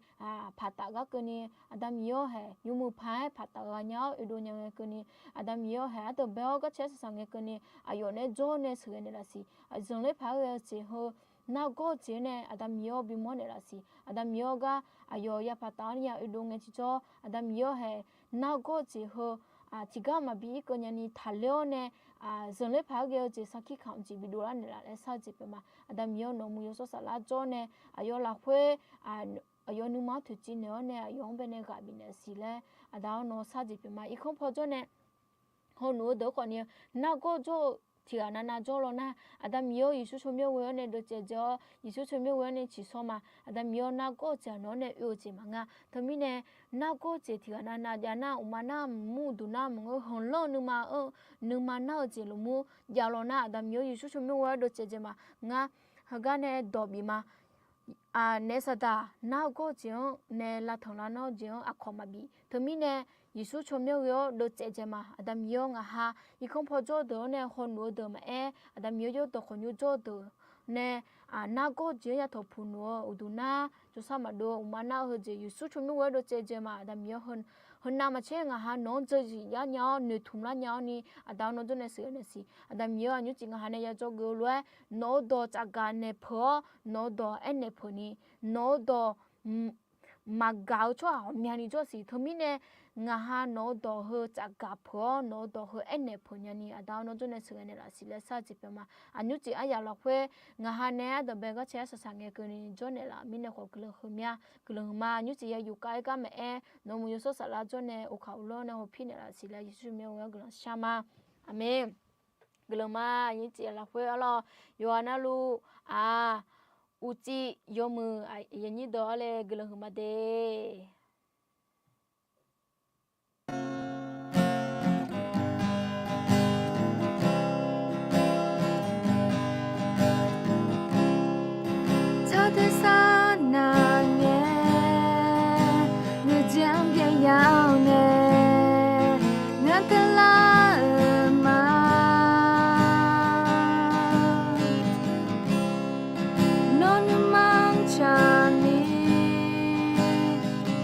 paq taf gar keuvni, aqda Miqyaer-awr, haeq yawmuiq paq-aer paq taf ghaq nya-awr oedov nya ngae keuvni, aqda Miqyaer-awr, haeq ardanqbae-awr garcaer arsaq saq ngae keuvni, aqyawf nae jawr nae sheuqghae naeqlaf siq. Zanqler paq-aer ghae-eu jeq heu, nargawr jeq-anr nae aqda Miqyaer-awr bimawr naeqlaf siq. Aqda Miqyaer-awr, gar aqyawf yapaq taf-awr nae ya oedov ngae tiqjawr, aqda Miqyaer-awr, haeq nargawr jeq heu tiqgar maqbi irkeuv nyani taqler-awr nae, zanqler paq-aer ghae-eu jeq sarkir kamq jeq bidov lar naeqlaf laer shar-eu jeq pyeuf ma. Aqda Miqyaer-awr, nawq-euq muiq yawshawr saflar jawr nae aqyawf lafkhoer aqyawf nuima-anr toeqciv naeq-awr nae aqyawf-anr baenae ghaq bifnaeq siq laer, aqda-awr, nawr shar-eu jeq pyeuf ma. Irkanr paw jawr nae hawnuf-eu deuq-anr khawfni-eu nargawr jawr-eu tiqghaq navnav jawr law nar, aqda Miqyaer-awr, Yeqsur tsawrmyanr ghoe-awr nae dovtsaev dzae-awr, Yeqsur tsawrmyanr ghoe-awr nae tsiqshawr ma. Aqda Miqyaer-awr, nargawr-eu jeq-aq nawq-anr nae oe-eu jeq maqngeur. Teumirnae nargawr-eu jeq tiqghaq navnav jav nar, uqma nar maqmur, uqduq nar maqngeur, khanqlanr-eu nuima-anr nuima nar-eu jeq lmqmur jav law nar, aqda Miqyaer-awr, Yeqsur tsawrmyanr ghoe-awr dovtsaev dzae ma. Ngar heugar nae dawq bif ma. Naef saqdaq nargawr-eu jeq-anr nae lavtanq lavnar-eu jeq-anr aqkawq maqbif. Teumirnae Yeqsur tsawrmyanr ghoe-awr dovtsaev dzae ma. Aqda Miqyaer-awr, ngaq ha irkanr paw jawr-eu deuq-anr nae hawnuf-eu deuq maqaer, aqda Miqyaer yawdawq khawqnymr jawr-eu deuq nae nargawr-eu jeq-anr ya tawqpuq nuf-eu uqduq nar, jawrsar maqdov-eu uqma nar-eu heu jeq Yeqsur tsawrmyanr ghoe-awr dovtsaev dzae ma. Aqda Miqyaer-awr, heunav maqtser ngaq ha nawq-anr dzeurzif yar nya-awr noeqtmq lar nya-awr ni, aqda-awr, nawr jawr nae sheuqghae naeq siq. Aqda Miqyaer-awr, aqnymr tseq ngaq ha nae ya dzawgeuf-eu lof-aer nawq-eu dawq tsafgaq naeq peuq-awr nawq-eu dawq aernaeq peuq ni, nawq-eu dawq maqgaq-eu tsawrhaq ghawqmyani jawr siq. Teumirnae ngaq ha nawq-eu dawq heu tsafgaq peuq-awr nawq-eu dawq heu aernaeq peuq nyani, aqda-awr, nawr jawr nae sheuqghae naeqlaf siq laer shar-eu jeq pyeuf ma. Aqnymr tseq aryamq lafkhoer ngaq ha nae ardanqbae garcaer arsaq saq ngae keuvni jawr naeqlaf-euq mirnae khawf guiqlanq heu mya. Guiqlanq hmq ma. Aqnymr tseq ya yufkaf-aer gar maqaer, nawq-euq muiq yawshawr saflar jawr nae oqkaq oqlawr nae hawpir naeqlaf siq laer Yeqsur tsawrmyanr ghoe-awr guiqlanq shar ma. Aqmeq. Guiqlanq ma. Aqnymr tseq lafkhoer arlawr, yawqha navluf-aq, uqcif yawmuiq aqyuif aqnyir deuq-anr le guiqlanq huiqma de. ya'nae, ngar teular-euq ma. Nawr nuima tsaqni,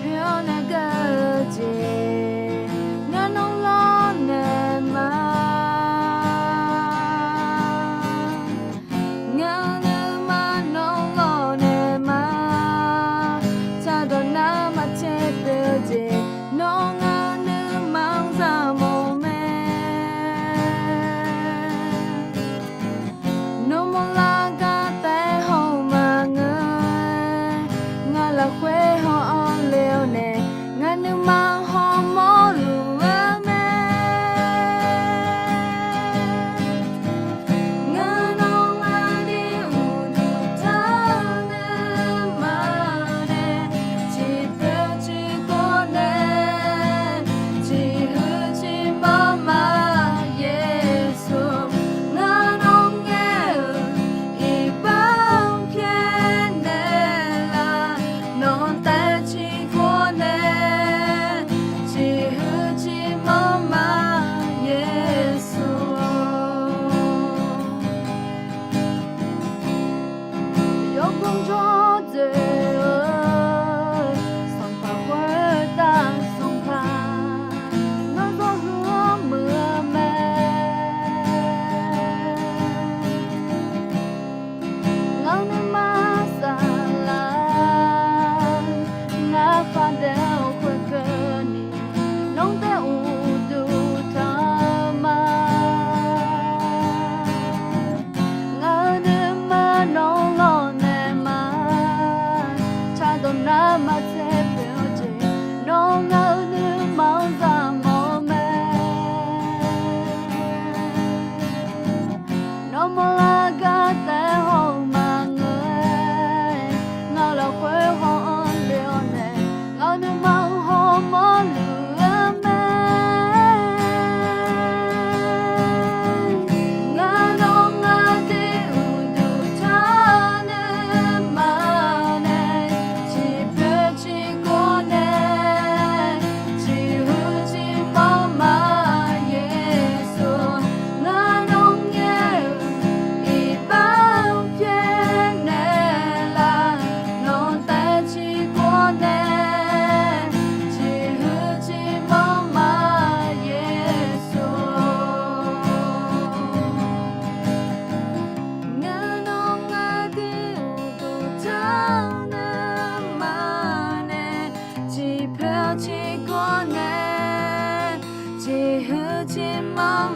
poeq-awr nae ghae-eu jeq, ngar nawr lawrnaeq ma. Ngaq-euq nuima nawr lawrnaeq ma. Tsaqdawq nar maqtser pyeuf-eu jeq, nawr ngaq-euq nuima-anr zaqmawf mae. Nawmawr lar gar taef-aer haw-eu maqngeur. Ngaq lafkhoer haw-anr le-awr nae, ngaq nuima hawmawr luf-eu mae. Ngaq nawr ngaq-anr uqduq taq-eu nuima nae, ciqpoeq ciqkawv nae, ciqhuiq ciqmanr ma Yeqsur. Ngaq nawr ngaer-euq iqbax-anr pyaeqnaeq laf, nawq taef ciqkawv nae, ciqhuiq ciqmanr ma Yeqsur. Yawganr jawr dzoeq-eu Sanqpaq khoertav Sanqpaq, nawr zawr heu-anr muiq-eu mae. Ngaq-euq nuima saflar, ngar khardaef-eu khoerkeuvni, nawr taef uqduq taq-eu ma. Ngaq-euq nuima nawr lawrnaeq ma. Tsaqdawq nar maqtser pyeuf-eu jeq, nawr ngaq-euq nuima-anr zaqmawf-eu mae. Nawmawr lar gar taef-aer haw-eu maqngeur-aer, ngaq lafkhoer haw-anr le-awr nae, ngaq nuima hawmawr luf-eu mae. Ngaq nawr ngaq-anr uqduq taq-eu nuima nae, ciqpoeq ciqkawv nae, ciqhuiq ciqmanr ma Yeqsur. Ngaq nawr ngaer-euq iqbax-anr pyaeqnaeq laf, nawq taef ciqkawv nae, ciqhuiq ciqmanr ma Yeqsur. Ngaq nawr ngaq-anr uqduq taq-eu nuima nae, ciqpoeq ciqkawv nae, ciqhuiq ciqmanr